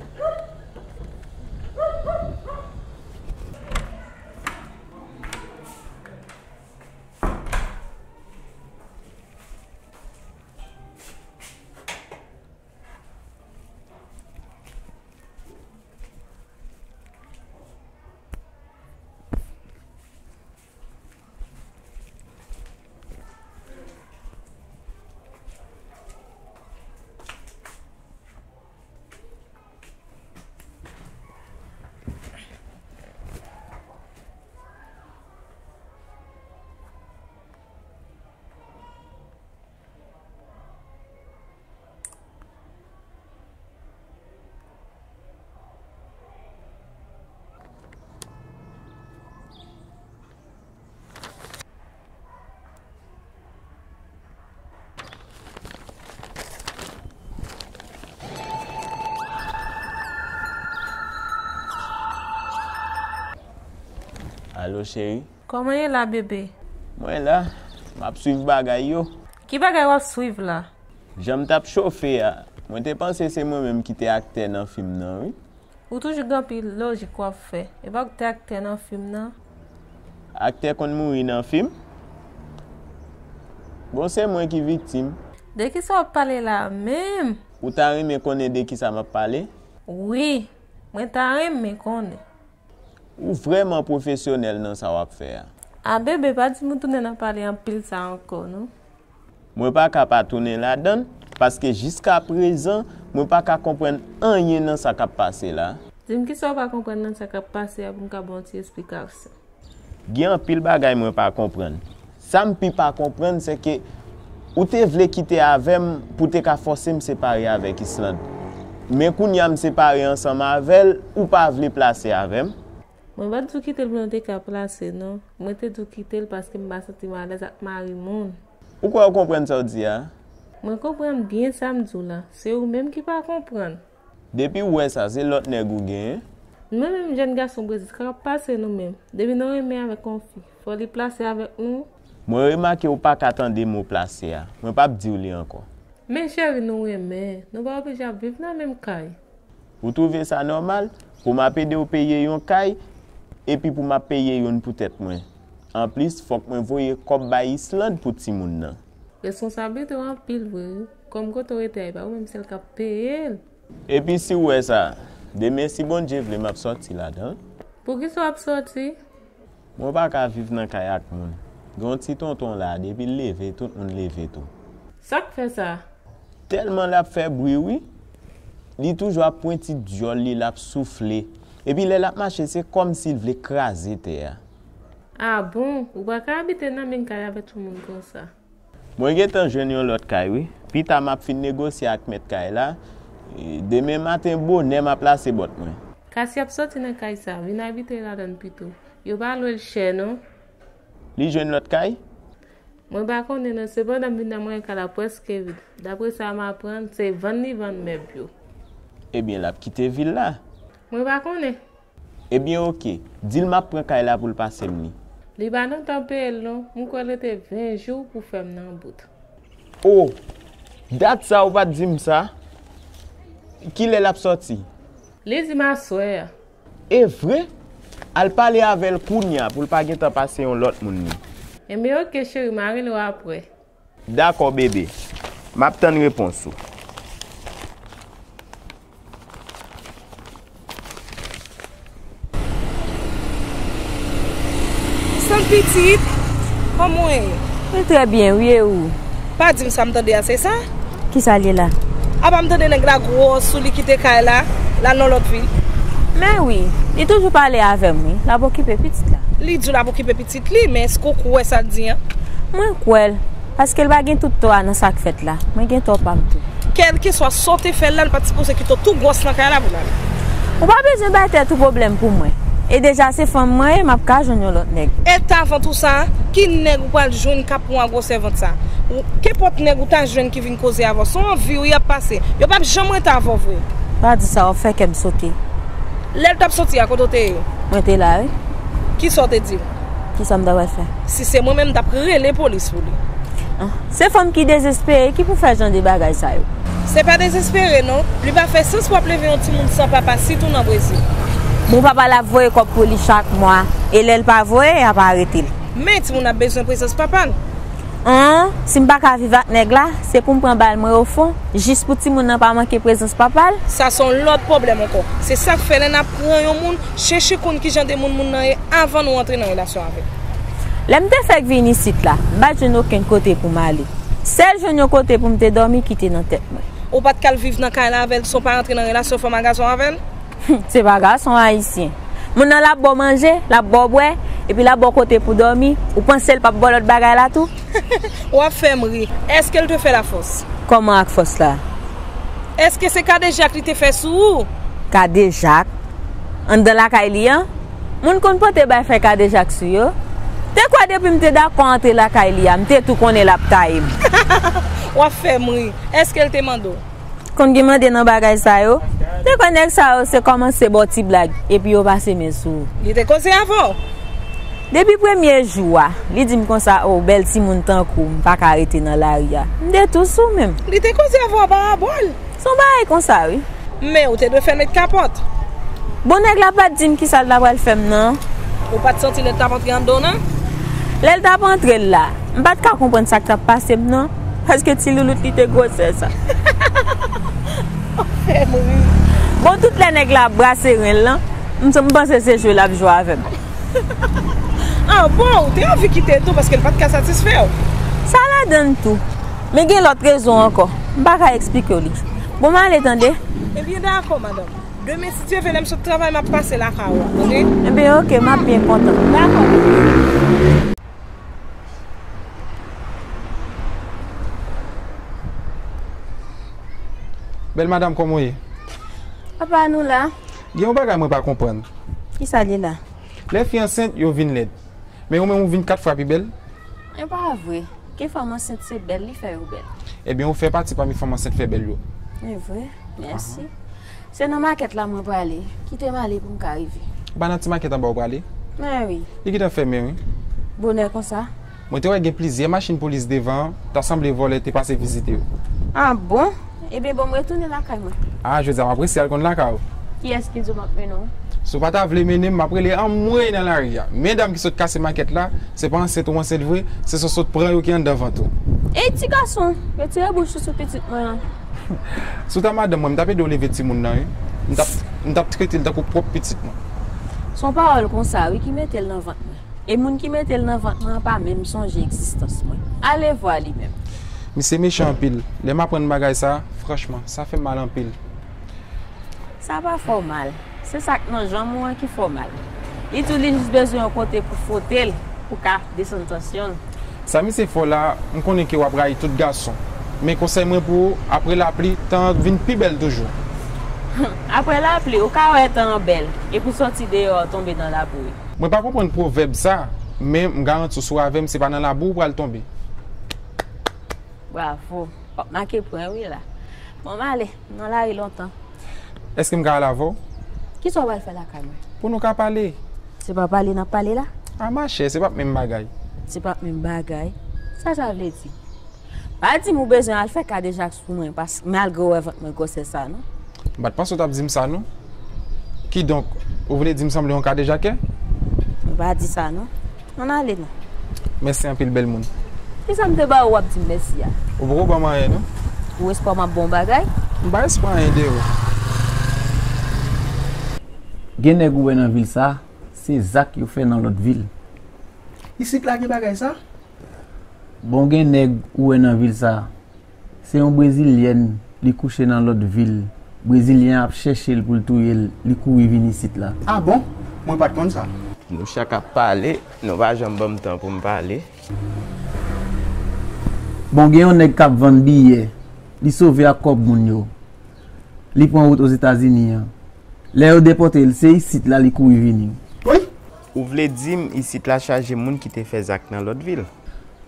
Alo, cheri. Kòman ye la, bebe? Mwen la, m ap swiv bagay yo. Ki bagay w ap swiv la? Jan m t ap chofe a, mwen te panse se mwen menm ki te aktè nan fim nan, wi. Ou toujou gen anpil lojik w ap fè. Epa w te aktè nan fim nan? Aktè konn mouri nan fim? Bon, se mwen ki viktim. De kisa w ap pale la menm? Ou ta renmen konnen de kisa m ap pale? Wi, mwen ta renmen konnen. Ou vrèman pwofesyonèl nan sa w ap fè a. A bebe, pa di m ou tounen nan pale anpil sa ankò, non. Mwen pa ka pa tounen ladan l, paske jiskaprezan, mwen pa ka konprann anyen nan sa k ap pase la. Di m kisa w pa konprann nan sa k ap pase a pou m ka ba w yon ti esplikasyon. Gen anpil bagay mwen pa konprann. Sa m pi pa konprann, se ke ou te vle kite avè m pou te ka fòse m separe avèk Islande. Men kounye a m separe ansanm avè l, ou pa vle plase avè m. Mwen pa t di w kite l pou nou te ka plase, non. Mwen te di w kite l paske m pa santi m alèz ak mari moun. Ou kwè w konprann sa w di a? Mwen konprann byen sa m di w la. Se ou menm ki pa konprann. Depi w wè sa, se lòt nèg ou genyen? Nou menm jèn gason Brezil, sa k ap pase nou menm? Depi nou renmen avèk yon fi, fò li plase avèk nou? Mwen remake ou pa ka tande mo plase a. Mwen p ap di w li ankò. Men cheri, nou renmen. Nou pa oblije ap viv nan menm kay. Ou twouve sa nòmal pou m ap ede w peye yon kay, epi pou m ap peye youn pou tèt mwen? Anplis, fòk mwen voye kòb bay Islande pou timoun nan. Responsablite w anpil vre, wi. Kòm kote w rete a, e pa ou menm sèl k ap peye l. Epi si w wè sa, demen si Bondye vle m ap sòti ladan l. Poukisa w ap sòti? Mwen pa ka viv nan kay ak moun. Gen yon ti tonton la, depi l leve, tout moun leve tou. Sa k fè sa? Tèlman l ap fè bri, wi. Li toujou ap pwenti dyòl li, l ap soufle. Epi lè l ap mache, se kòmsi l vle kraze tè a. A bon, ou pa ka abite nan menm kay avèk yon moun konsa. Mwen gentan jwenn yon lòt kay, wi. Pita m ap fin negosye ak mèt kay la. E, demen maten bonè m ap lase bòt mwen. Kasi ap soti nan kay sa, vin abite ladan l pito. Yo pa lwe l chè, non. Li jwenn lòt kay? Mwen pa konnen, non, sepandan m vin nan mwen kay la prèske vid. Dapre sa m aprann, se vann li vann mèb yo. Ebyen, l ap kite vil la. Mwen pa konnen. Ebyen, oke. Di l m ap pran kay la pou l pase m li. Li pa nan tan peye l, non. M kwè l rete ven jou pou fè m nan bout. O! Dat sa ou pa t di m sa? Kilè l ap sòti? Li di m aswè a. E vre? Al pale avè l kounye a pou l pa gentan pase yon lòt moun li. Enben oke cheri, m a rele w apre. Dakò, bebe. M ap tann repons ou. Sèl pitit, kòman w ye? Mwen trè byen, wi, e ou? Pa di m sa m tande a, se sa? Kisa l ye la? Apa m tande nèg la gwòs sou li kite kay la, l al nan lòt vil? Men wi, li toujou pale avè m, wi. L ap okipe pitit la. Li di w l ap okipe pitit li, men èske w kwè sa l di an? Mwen kwè l, paske l pa gen tout tò a nan sa k fèt la. Mwen gen tò pa m tou. Kèlkeswa sa w te fè l la, l pa t sipoze kite w tou gwòs nan kay la pou l ale. Ou pa bezwen bay tèt ou pwoblèm pou mwen. E deja se fanm mwen ye, m ap ka jwenn yon lòt nèg. E ta vant ou sa, ki nèg ou pral jwenn k ap pran gwòsè vant sa? Ou, kenpòt nèg ou ta jwenn ki vin koze avè w, se yon anvi wi y ap pase. Yo p ap janm rete avè w vre. Pa di sa, w ap fè kè m sote. Lè l t ap soti a, kote w te ye? Mwen te la, wi. Kisa w te di l? Kisa m ta pral fè? Si se mwen menm, m t ap rele polis pou li. Ah, se fanm ki dezespere ki pou fè jan de bagay sa yo. Se pa dezespere non, li pa fè sans pou w ap leve yon timoun san papa, sitou nan Brezil. Bon, papa l ap voye kòb pou li chak mwa, e lè l pa voye, y ap arete l. Men timoun ap bezwen prezans papa l. An, si m pa ka viv ak nèg la, se pou m pran bal mwen ofon, jis pou timoun nan pa manke prezans papa l. Sa se yon lòt pwoblèm ankò. Se sa k fè lè n ap pran yon moun, chèche konn kijan de moun moun nan ye avan nou antre nan relasyon avè l. Lè m te fèk vin isit la, m pa t jwenn okenn kote pou m ale. Sèl jwenn yon kote pou m te dòmi ki te nan tèt mwen. Ou pa t k al viv nan kay la avè l san w pa antre nan relasyon fanm a gason avè l? Se pa gason ayisyen. Moun nan l ap ba w manje, l ap ba w bwè, epi l ap ba w kote pou dòmi, ou panse l p ap ba w lòt bagay la tou? W ap fè m ri. Èske l te fè l ak fòs? Kòman ak fòs la? Èske se kadejak li te fè sou ou? Kadejak? Anndan lakay li an? Moun konn pote bay fè kadejak sou yo? Te kwè depi m te dakò antre lakay li a, m te tou konnen l ap taye m. W ap fè m ri. Èske l te mande w? Konn gen mande nan bagay sa yo. Te kwè nèg sa yo se kòmanse ba w ti blag, epi yo pase men sou ou. Li te koze avè w? Depi premye jou a, li di m konsa, o, bèl timoun tankou w, m pa ka rete nan lari a. M te tou sou menm. Li te koze avè w a parabòl? Se yon bagay konsa, wi. Men ou te dwe fè met kapòt. Bon, nèg la pa t di m kisa l ta pral fè m nan. Ou pa t santi lè l t ap antre anndan w nan? Lè l t ap antre l la, m pa t ka konprann sa k t ap pase m nan, paske ti loulout li te gwosè sa. Fè m ri. Bon, tout lè nèg la ap brase ren l lan, m, m panse se jwe l ap jwe avè m. Ah bon, ou te anvi kite l tou paske l pa t ka satisfè w? Sa ladan l tou. Men gen lòt rezon ankò. M pa ka eksplike w li. Bon, m ale tande. Ebyen, dakò, madanm. Demen, si Dye vle, lè m sot travay, m ap pase lakay ou a, tande? Ebyen, oke, m ap byen kontan. Dakò. Bèl madanm, kòman w ye? Apa nou la? Gen yon bagay mwen pa konprann. Kisa l ye la? Lè fi ansent, yo vin lèd. Men ou menm ou vin kat fwa pi bèl. E pa vre. Ke fanm ansent se bèl li fè yo bèl. Ebyen, ou fè pati pami fanm ansent fè bèl yo. E vre. Mèsi. Se nan makèt la mwen prale. Kite m ale pou m ka rive. Ou pa nan ti makèt anba ou prale? Men wi. Li gentan fèmen, wi. Bonè konsa? Mwen te wè gen plizyè machin polis devan an, ta sanble vòlè te pase vizite yo. Ah bon? Ebyen, bon, m retounen lakay mwen. Ah, jodi a m ap resi al konn lakay ou. Kiyès ki di w m ap mennen w? Si w pa ta vle mennen m, m ap rele anmwey nan lari a. Men dam ki sot kase makèt la, se pa ansent ou ansent vre, se sa w sot pran yo ki anndan vant ou. Ey, ti gason, retire bouch ou sou pitit mwen an. Si w ta madanm mwen, m t ap ede w leve timoun nan, wi. M t ap, m t ap trete l tankou pwòp pitit mwen. Se yon pawòl konsa, wi, ki mete l nan vant mwen. E moun ki mete l nan vant mwen an pa menm sonje egzistans mwen. Alevwa li menm. Misye mechan anpil. Lè m aprann bagay sa, franchman, sa fè m mal anpil. Sa pa fè w mal. Se sa k nan janm ou an ki fè w mal. Li tou li jis bezwen yon kote pou fwote l, pou ka desann tansyon l. Sa misye fè w la, m konnen ke w ap rayi tout gason. Men konsèy mwen pou ou, apre lapli, tan an vin pi bèl toujou. Apre lapli, ou ka wè tan an bèl, epi w sòti deyò a tonbe nan labou wi. Mwen pa konprann pwovèb sa, men m garanti w si w avè m, se pa nan labou ou pral tonbe. Bravo. W ap make pwen wi la. Bon, m ale, m nan lari lontan. Èske m ka al avè w? Kisa w pral fè lakay mwen? Pou nou ka pale. Se pa pale n ap pale la? A machè, se p ap menm bagay. Se p ap menm bagay? Sa sa vle di? Pa di m ou bezwen al fè kadejak sou mwen, pas, malgre w wè vant mwen gwosè sa, non. M pa t panse w t ap di m sa, non. Kidonk, ou vle di m sanble yon kadejakè? M pa di sa, non. Ann ale, non. Mèsi anpil, bèl moun. Kisa m te ba ou w ap di m mèsi a? Ou poko ban m anyen, non. Ou espwa m ap ba w bagay? M pa espwa anyen de ou. Gen nèg ou wè nan vil sa, se zak yo fè nan lòt vil. Isit la gen bagay sa? Bon, gen nèg ou wè nan vil sa. Se yon brezilyèn, li kouche nan lòt vil. Brezilyen an ap chèche l pou l touye l, li kouri vin isit la. A bon? Mwen pa t konn sa. Nou chak ap pale, nou pa janm ban m tan pou m pale. Bon, gen yon nèg k ap vann biyè, li sove ak kòb moun yo. Li pran wout Ozetazini an. Lè yo depòte l, se isit la li kouri vini. Wi! Ou vle di m isit la chaje moun ki te fè zak nan lòt vil?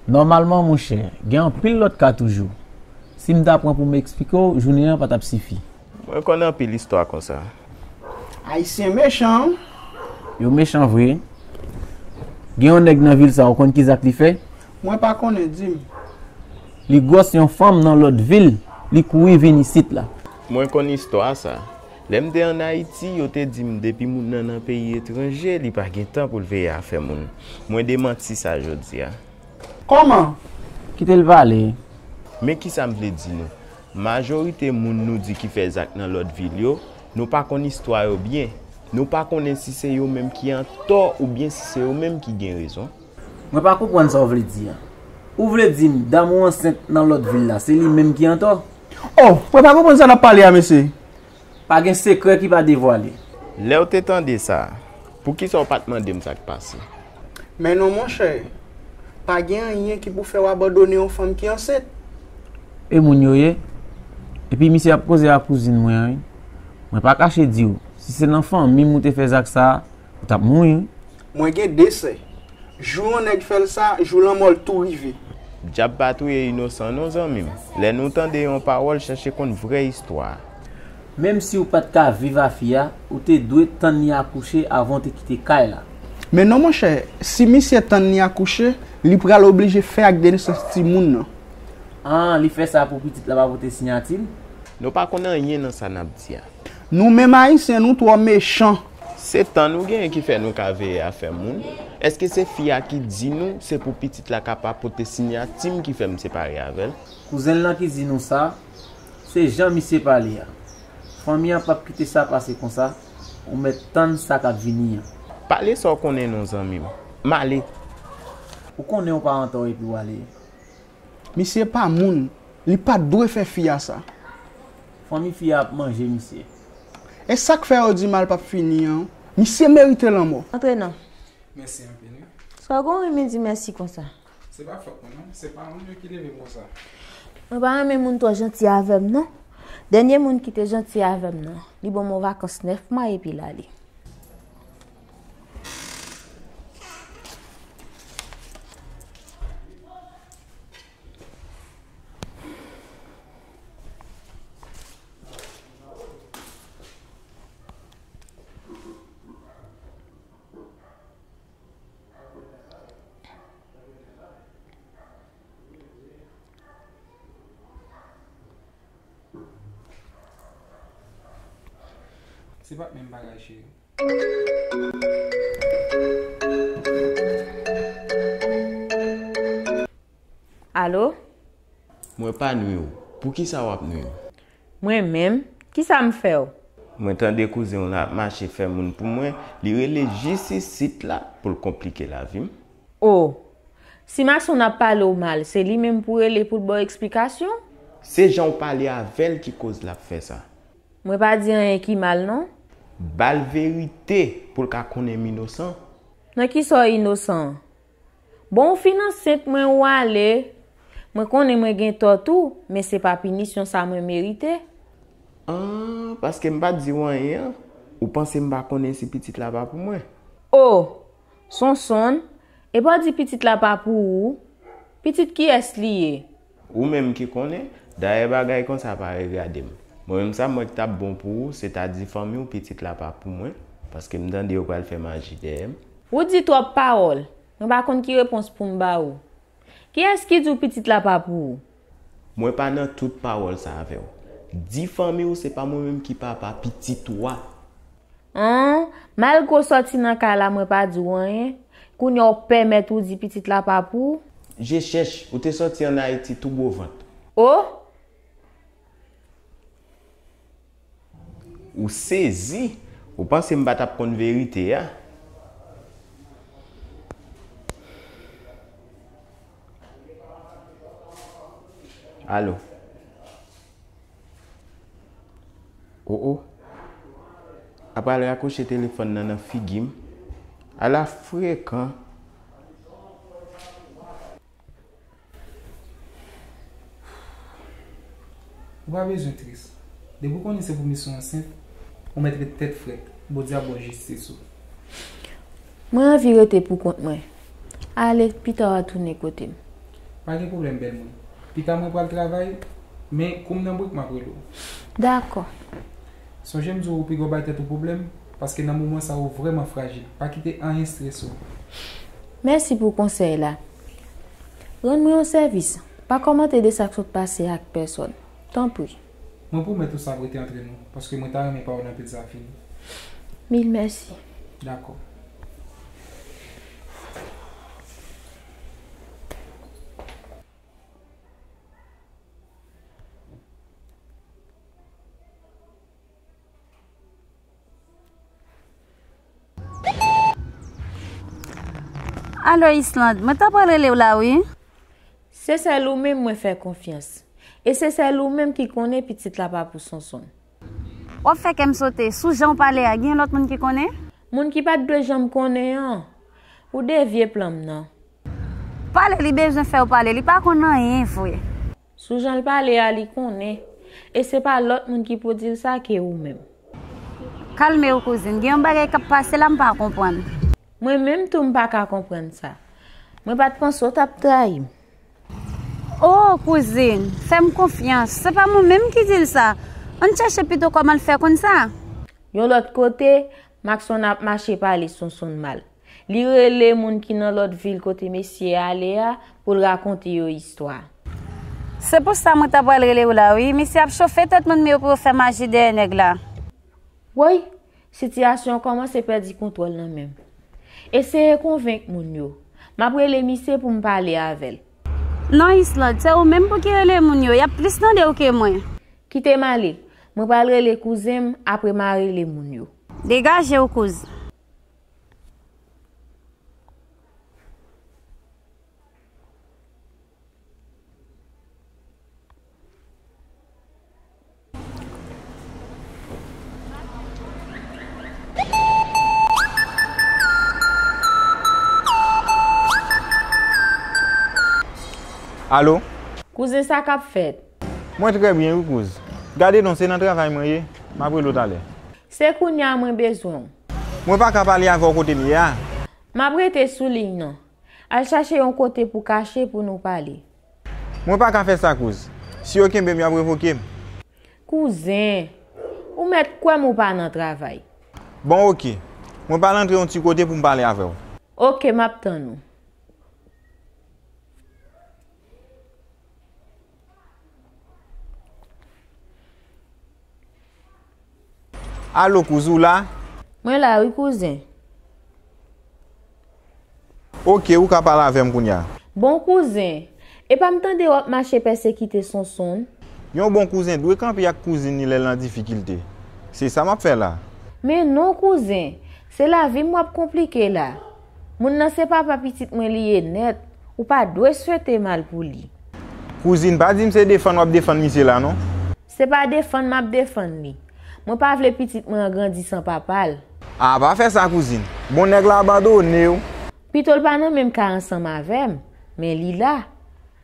Nòmalman, monchè, gen anpil lòt ka toujou. Si m ta pran pou m eksplike w, jounen an pa t ap sifi. Mwen konn anpil istwa konsa. Ayisyen mechan wi. Yo mechan vre. Gen yon nèg nan vil sa, ou konn ki zak li fè? Mwen pa konnen, di m. Li gwòs yon fanm nan lòt vil, li kouri vin isit la. Mwen konn istwa sa. Lè m te ann Ayiti, yo te di m depi moun nan nan peyi etranje, li pa gen tan pou l veye afè moun. Mwen demanti sa jodi a. Kòman? Kite l pale. Men kisa m vle di nou. Majorite moun nou di ki fè zak nan lòt vil yo, nou pa konn istwa yo byen. Nou pa konnen si se yo menm ki antò oubyen si se yo menm ki gen rezon. Mwen pa konprann sa w vle di a. Ou vle di m dam ou ansent nan lòt vil la, se li menm ki antò? Oh, mwen pa konprann sa n ap pale a, mesye. Pa gen sekrè ki pa devwale. Lè w te tande sa, poukisa w pa t mande m sa k pase? Men non, monchè, pa gen anyen ki pou fè w abandone yon fanm ki ansent. E moun yo ye? Epi misye ap koze ak kouzin mwen an, wi. Mwen pa kache di w, si se nan fanmi m ou te fè zak sa a, ou t ap mouri, wi. Mwen gen de sè. Jou yon nèg fè l sa, jou lanmò l tou rive. Dyab pa touye inosan non, zanmi m. Lè nou tande yon pawòl, chèche konn vrè istwa a. Menm si w pa t ka viv a fi a, ou te dwe tann li akouche avan w te kite kay la. Men non, monchè, si misye tann li akouche, li pral oblije fè ak de nesans timoun nan. Ah, li fè sa pou pitit la pa pote siyati l? Nou pa konn anyen nan sa n ap di a. Nou menm Ayisyen, nou twò mechan. Se tan nou genyen ki fè nou ka veye afè moun. Èske se fi a ki di nou se pou pitit la ka pa pote siyati m ki fè m separe avè l? Kouzen l lan ki di nou sa, se jan misye pale a. Fanmi an p ap kite sa pase konsa, ou mèt tann sa k ap vini an. Pale sa w konnen non, zanmi m. M ale. Ou konnen w pa antò epi w ale. Misye pa moun, li pa t dwe fè fi a sa. Fanmi fi a ap manje misye. E sa k fè yo di mal p ap fini an, misye merite lanmò. Antre non. Mèsi anpil, wi. Sa w gon renmen di mèsi konsa? Se pa fòt mwen, non. Se pawòl yo ki leve m konsa. Mwen pa renmen moun twò janti avè m, non. Dènye moun ki te janti avè m nan, li ban m yon vakans nèf mwa epi l ale. Se pa t menm bagay, cheri. Alo? Mwen pa nwi w. Poukisa w ap nwi m? Mwen menm? Kisa m fè w? Mwen tande kouzen w la ap mache fè moun pou mwen, li rele jis isit la pou l konplike lavi m. O, si Makson ap pale w mal, se li menm pou w rele pou l ba w eksplikasyon? Se jan w pale avè l ki koz l ap fè sa. Mwen pa di anyen ki mal non. Ba l verite pou l ka konnen m inosan. Nan kisa w inosan an? Bon, ou fin ansent mwen, ou ale. Mwen konnen mwen gen tò tou, men se pa pinisyon sa mwen merite. Ah, paske m pa t di w anyen an, ou panse m pa konnen si pitit la pa pou mwen? O, Sonsonn, epa w di pitit la pa pou ou? Pitit kiyès li ye? Ou menm ki konnen, dayè bagay konsa pa regade m. Mwen menm sa m wè k t ap bon pou ou, se ta di fanmi w pitit la pa pou mwen, paske m tande yo pral fè maji dèyè m. Ou di twòp pawòl, mwen pa konn ki repons pou m ba ou. Kiyès ki di w pitit la pa pou ou? Mwen pa nan tout pawòl sa avè w. Di fanmi w se pa mwen menm ki papa pitit ou a. An, malgre w sòti nan kay la mwen pa di w anyen, kounye a w pèmèt ou di pitit la pa pou ou? Je chèch, ou te sòti ann Ayiti tou gwo vant. O! Ou sezi, ou panse m pa t ap konn verite a? Alo. O o. Apral rakwoche telefòn nan nan figi m. Ala frekan. Ou pa bezwen tris. Depi w konnen se pou misyon ansent, ou mèt ret tèt frèt. Bondye ap ba w jistis ou. Mwen anvi rete pou kont mwen. Ale, pita w a tounen kote m. Pa gen pwoblèm, bèl mwen. Pita mwen pral travay, men kou m nan brik m ap rele w. Dakò. Sonje m di w ou pi gwo bay tèt ou pwoblèm, paske nan moman sa ou vrèman frajil. Pa kite anyen strese w. Mèsi pou konsèy la. Rann mwen yon sèvis. Pa kòmante de sa k sot pase ak pèsòn. Tanpri. Mwen pwomèt ou sa ap rete antre nou, paske mwen ta renmen pa w nan pil sa fini. Mil mèsi. Dakò. Alo, Islande, mwen ta pral rele w la, wi. Se sèl ou menm mwen fè konfyans. E se sèl ou menm ki konnen pitit la pa pou Sonsonn. W ap fè kè m sote. Sou jan w pale a, gen lòt moun ki konnen? Moun ki pa t dwe janm konnen an. Ou devye plan m nan. Pale li bezwen fè w pale, li pa konn anyen vre. Sou jan l pale a, li konnen. E se pa lòt moun ki pou di l sa ke ou menm. Kalme w, kouzin. Gen yon bagay k ap pase la, m pa konprann. Mwen menm tou, m pa ka konprann sa. Mwen pa t panse w t ap trayi m. O, kouzin, fè m konfyans. Se pa mwen menm ki di l sa. Ann chèche pito kòman l fè konn sa. Yon lòt kote, Makson ap mache pale Sonsonn mal. Li rele moun ki nan lòt vil kote mesye a ale a pou l rakonte yo istwa. Se pou sa mwen ta pral rele w la, wi. Mesye ap chofe tèt moun yo pou yo fè maji dèyè nèg la. Woy, sitiyasyon an kòmanse pèdi kontwòl nan men m. Eseye konvenk moun yo. M ap rele misye pou m pale avè l. Non, Islande, se ou menm pou ki rele moun yo. Y ap plis tande w ke mwen. Kite m ale. Mwen pral rele kouzen m, apre m a rele moun yo. Degaje w, kouz. Alo? Kouzen, sa k ap fèt? Mwen trè byen wi kouz. Gade non, se nan travay mwen ye. M ap rele w talè. Se kounye a mwen bezwen w. Mwen pa ka pale avè w kote m ye a. M ap rete sou liy nan. Al chache yon kote pou kache pou nou pale. Mwen pa ka fè sa kouz. Si yo kenbe m, y ap revoke m. Kouzen, ou mèt kwè m ou pa nan travay. Bon, oke. Mwen pral antre yon ti kote pou m pale avè w. Oke, m ap tann ou. Alo, kouz, ou la? Mwen la wi, kouzen. Oke, ou ka pale avè m kounye a. Bon, kouzen, epa m tande w ap mache pèsekite Sonsonn? Yon bon kouzen dwe kanpe ak kouzin li lè l nan difikilte. Se sa m ap fè la. Men non, kouzen, se lavi m w ap konplike la. Moun nan se papa pitit mwen li ye nèt, ou pa dwe swete mal pou li. Kouzin, pa di m se defann w ap defann misye la non. Se pa defann m ap defann li. Mwen pa vle pitit mwen an grandi san papa l. A, pa fè sa, kouzin. Bon, nèg la abandone w. Pito l pa nan menm kay ansanm avè m, men li la.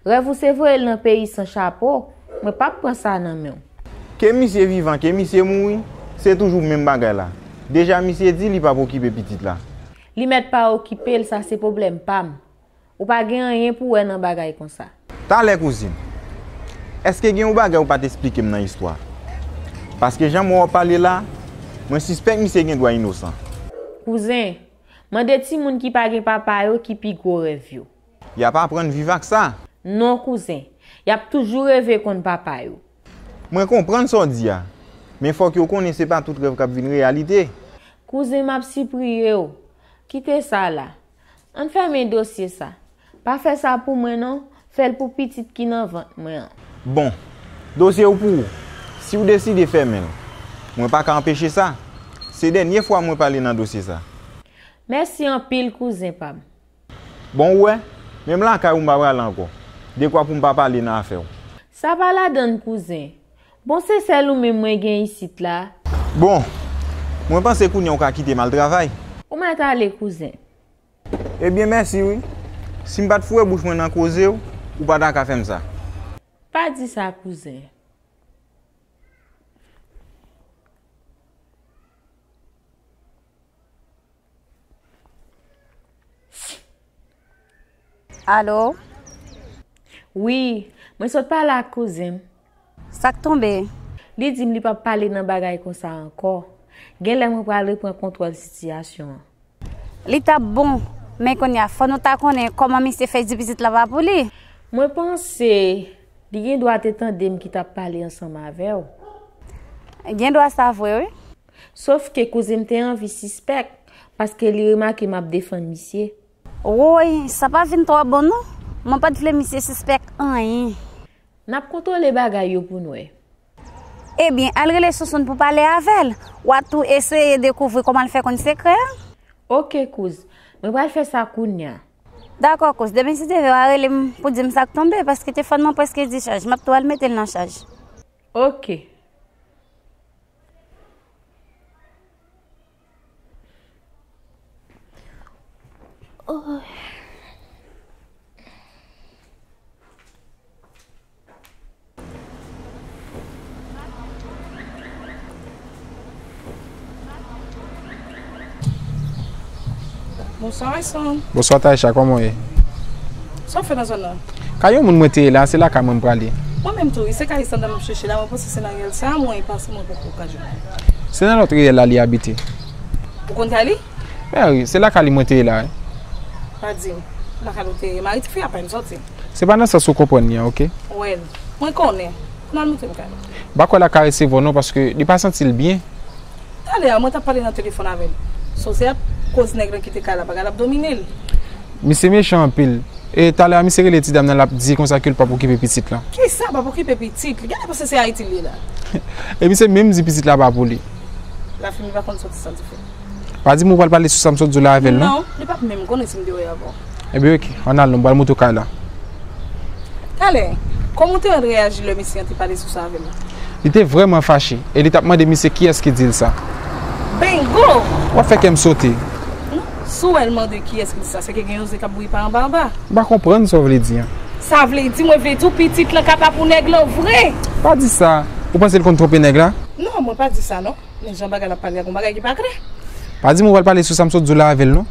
Rèv ou se voye l nan peyi san chapo, mwen p ap pran sa nan men w. Ke misye vivan, ke misye mouri, se toujou menm bagay la. Deja misye di li p ap okipe pitit la. Li mèt pa okipe l, sa se pwoblèm pa m. Ou pa gen anyen pou wè nan bagay konsa. Talè, kouzin. Èske gen yon bagay ou pa t esplike m nan istwa? Paske jan m wè w ap pale la, mwen sispèk misye gen dwa inosan. Kouzen, mande timoun ki pa gen papa yo ki pi gwo rèv yo. Y ap aprann viv ak sa. Non, kouzen. Y ap toujou reve konn papa yo. Mwen konprann sa w di a, men fòk yo konnen se pa tout rèv k ap vin reyalite. Kouzen, m ap sipriye w. Kite sa la. Ann fèmen dosye sa. Pa fè sa pou mwen non, fè l pou pitit ki nan vant mwen an. Bon, dosye w pou ou. Si w deside fèmen l, mwen pa ka anpeche sa. Se dènye fwa mwen pale nan dosye sa. Mèsi anpil, kouzen pa m. Bon, ou wè, menm lakay ou m pa prale ankò. Dekwa pou m pa pale nan afè w. Sa pa ladann, kouzen. Bon, se sèl ou menm mwen gen isit la. Bon, mwen panse kounye a ou ka kite m al travay. Ou mèt ale, kouzen. Ebyen, mèsi wi. Si m pa t foure bouch mwen nan koze w, ou pa ta ka fè m sa. Pa di sa, kouzen. Alo? Wi, mwen sot pale ak kouzen m. Sa k tonbe? Li di m li p ap pale nan bagay konsa ankò. Genlè mwen pral reprann kontwòl sitiyasyon an. Li t ap bon, men kounye a, fò nou ta konnen kòman misye fè di pitit la pa pou li. Mwen panse li gen dwa te tande m ki t ap pale ansanm avè w. Gen dwa sa vre, wi. Sòf ke kouzen m te anvi sispèk, paske li remake m ap defann misye. Woy, sa pa vin twò bon, non. Mwen pa t vle misye sispèk anyen. N ap kontwole bagay yo pou n wè. Ebyen, al rele Sousoun pou pale avè l. W a tou eseye dekouvri kòman l fè konn sekrè a. Oke, kouz. Mwen pral fè sa kounye a. Dakò, kouz. Demen si Dye vle, w a rele m pou di m sa k tonbe, paske telefòn mwen prèske dichaj. M ap tou al mete l nan chaj. Oke. Bonswa, Ayson. Bonswa, Taïcha, kòman w ye? Sa w fè nan zòn nan? Kay yon moun mwen te ye la, se lakay mwen m prale. Mwen menm tou, wi, se kay Sandra m ap chèche la, mwen panse se nan riyèl sa a mwen pase, mwen poko ka jwenn li. Se nan lòt riyèl la li abite. Ou konn kay li? Men wi, se lakay li mwen te ye la, wi. Pa di m, lakay ou te ye, mari tifi a pa janm sòti. Se pa nan sans ou konprann li an, oke? Wèl, mwen konnen. N al montre m kay la. M pa kwè l ap ka resevwa w non, paske li pa santi l byen. Talè a, mwen t ap pale nan telefòn avè l. Sòsyè ap koz nèg lan kite kay la, bagay la ap domine l. Misye mechan anpil. E talè a, misye rele ti dam nan, l ap di konsa ke l p ap okipe pitit lan. Kisa p ap okipe pitit li? Gade, panse se Ayiti l ye la. E misye menm di pitit la pa pou li. Lafimi pa konn sòti san dife. Pa di m ou pral pale sou sa m sot di w la avè l, non? Non, li p ap menm konnen si m te wè avè w. Ebyen, oke, ann al non, m pral montre w kay la. Talè, kòman w te wè l reyaji lè mesye an te pale sou sa avè l la? Li te vrèman fache, e li t ap mande misye kiyès ki di l sa. Bingo! W ap fè kè m sote. Non, si w wè l mande kiyès ki di sa, se ke gen yon zye k ap bouyi pa anba anba. M pa konprann sa w vle di an. Sa vle di, mwen vle di w, pitit lan ka pa pou nèg lan vre. Pa di sa. Ou panse l konn twonpe nèg la? Non, mwen pa di sa, non. Men jan bagay la ap pale a, gon bagay ki pa klè. Pa di m ou pral pale sou sa m sot di w la avè l, non.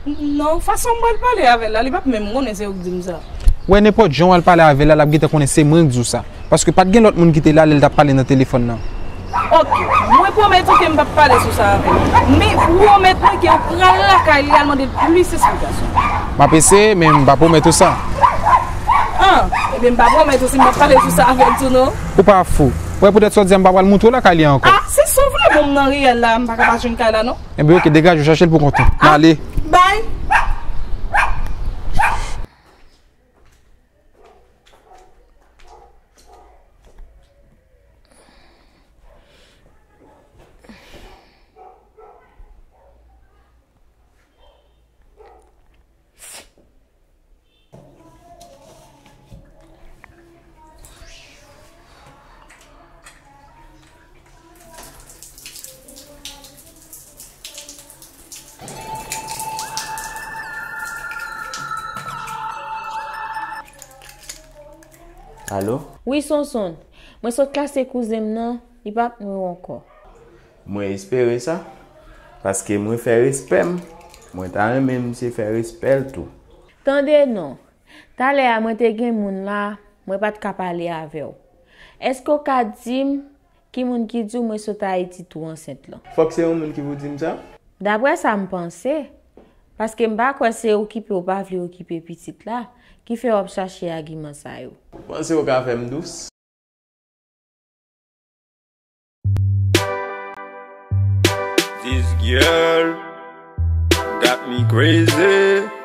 Non, fason m pral pale avè l la, li p ap menm konnen se ou k di m sa. Wè, nenpòt jan w al pale avè l la, l ap gentan konnen se mwen k di w sa. Paske pa t gen lòt moun ki te la lè l t ap pale nan telefòn nan. Oke, mwen pwomèt ou ke m p ap pale sou sa avè l. Men pwomèt mwen ke ou pral lakay li al mande l plis esplikasyon. M ap eseye, men m pa pwomèt ou sa. An, ebyen m pa pwomèt ou si m p ap pale sou sa avè l tou non. Ou pa fou. Wè poutèt sa w di a m pa pral montre w lakay li ankò. A, si sou vle bon m nan riyèl la, m pa ka pa jwenn kay la non. Enben oke, degaje w, chache l pou kont ou. M ale. Bay. Alo? Wi, Sonson. Mwen sot klase kouzen m nan, li p ap nwi w ankò. Mwen espere sa, paske mwen fè respè m. Mwen ta renmen misye fè respè l tou. Tande non, talè a mwen te gen moun la, mwen pa t ka pale avè w. Èske w ka di m ki moun ki di w mwen sot Ayiti tou ansent lan? Fòk se yon moun ki pou di m sa? Daprè sa m panse, paske m pa kwè se okipe w pa vle okipe pitit la ki fè w ap chache agiman sa yo. Ou panse w ka fè m dous? This girl got me crazy.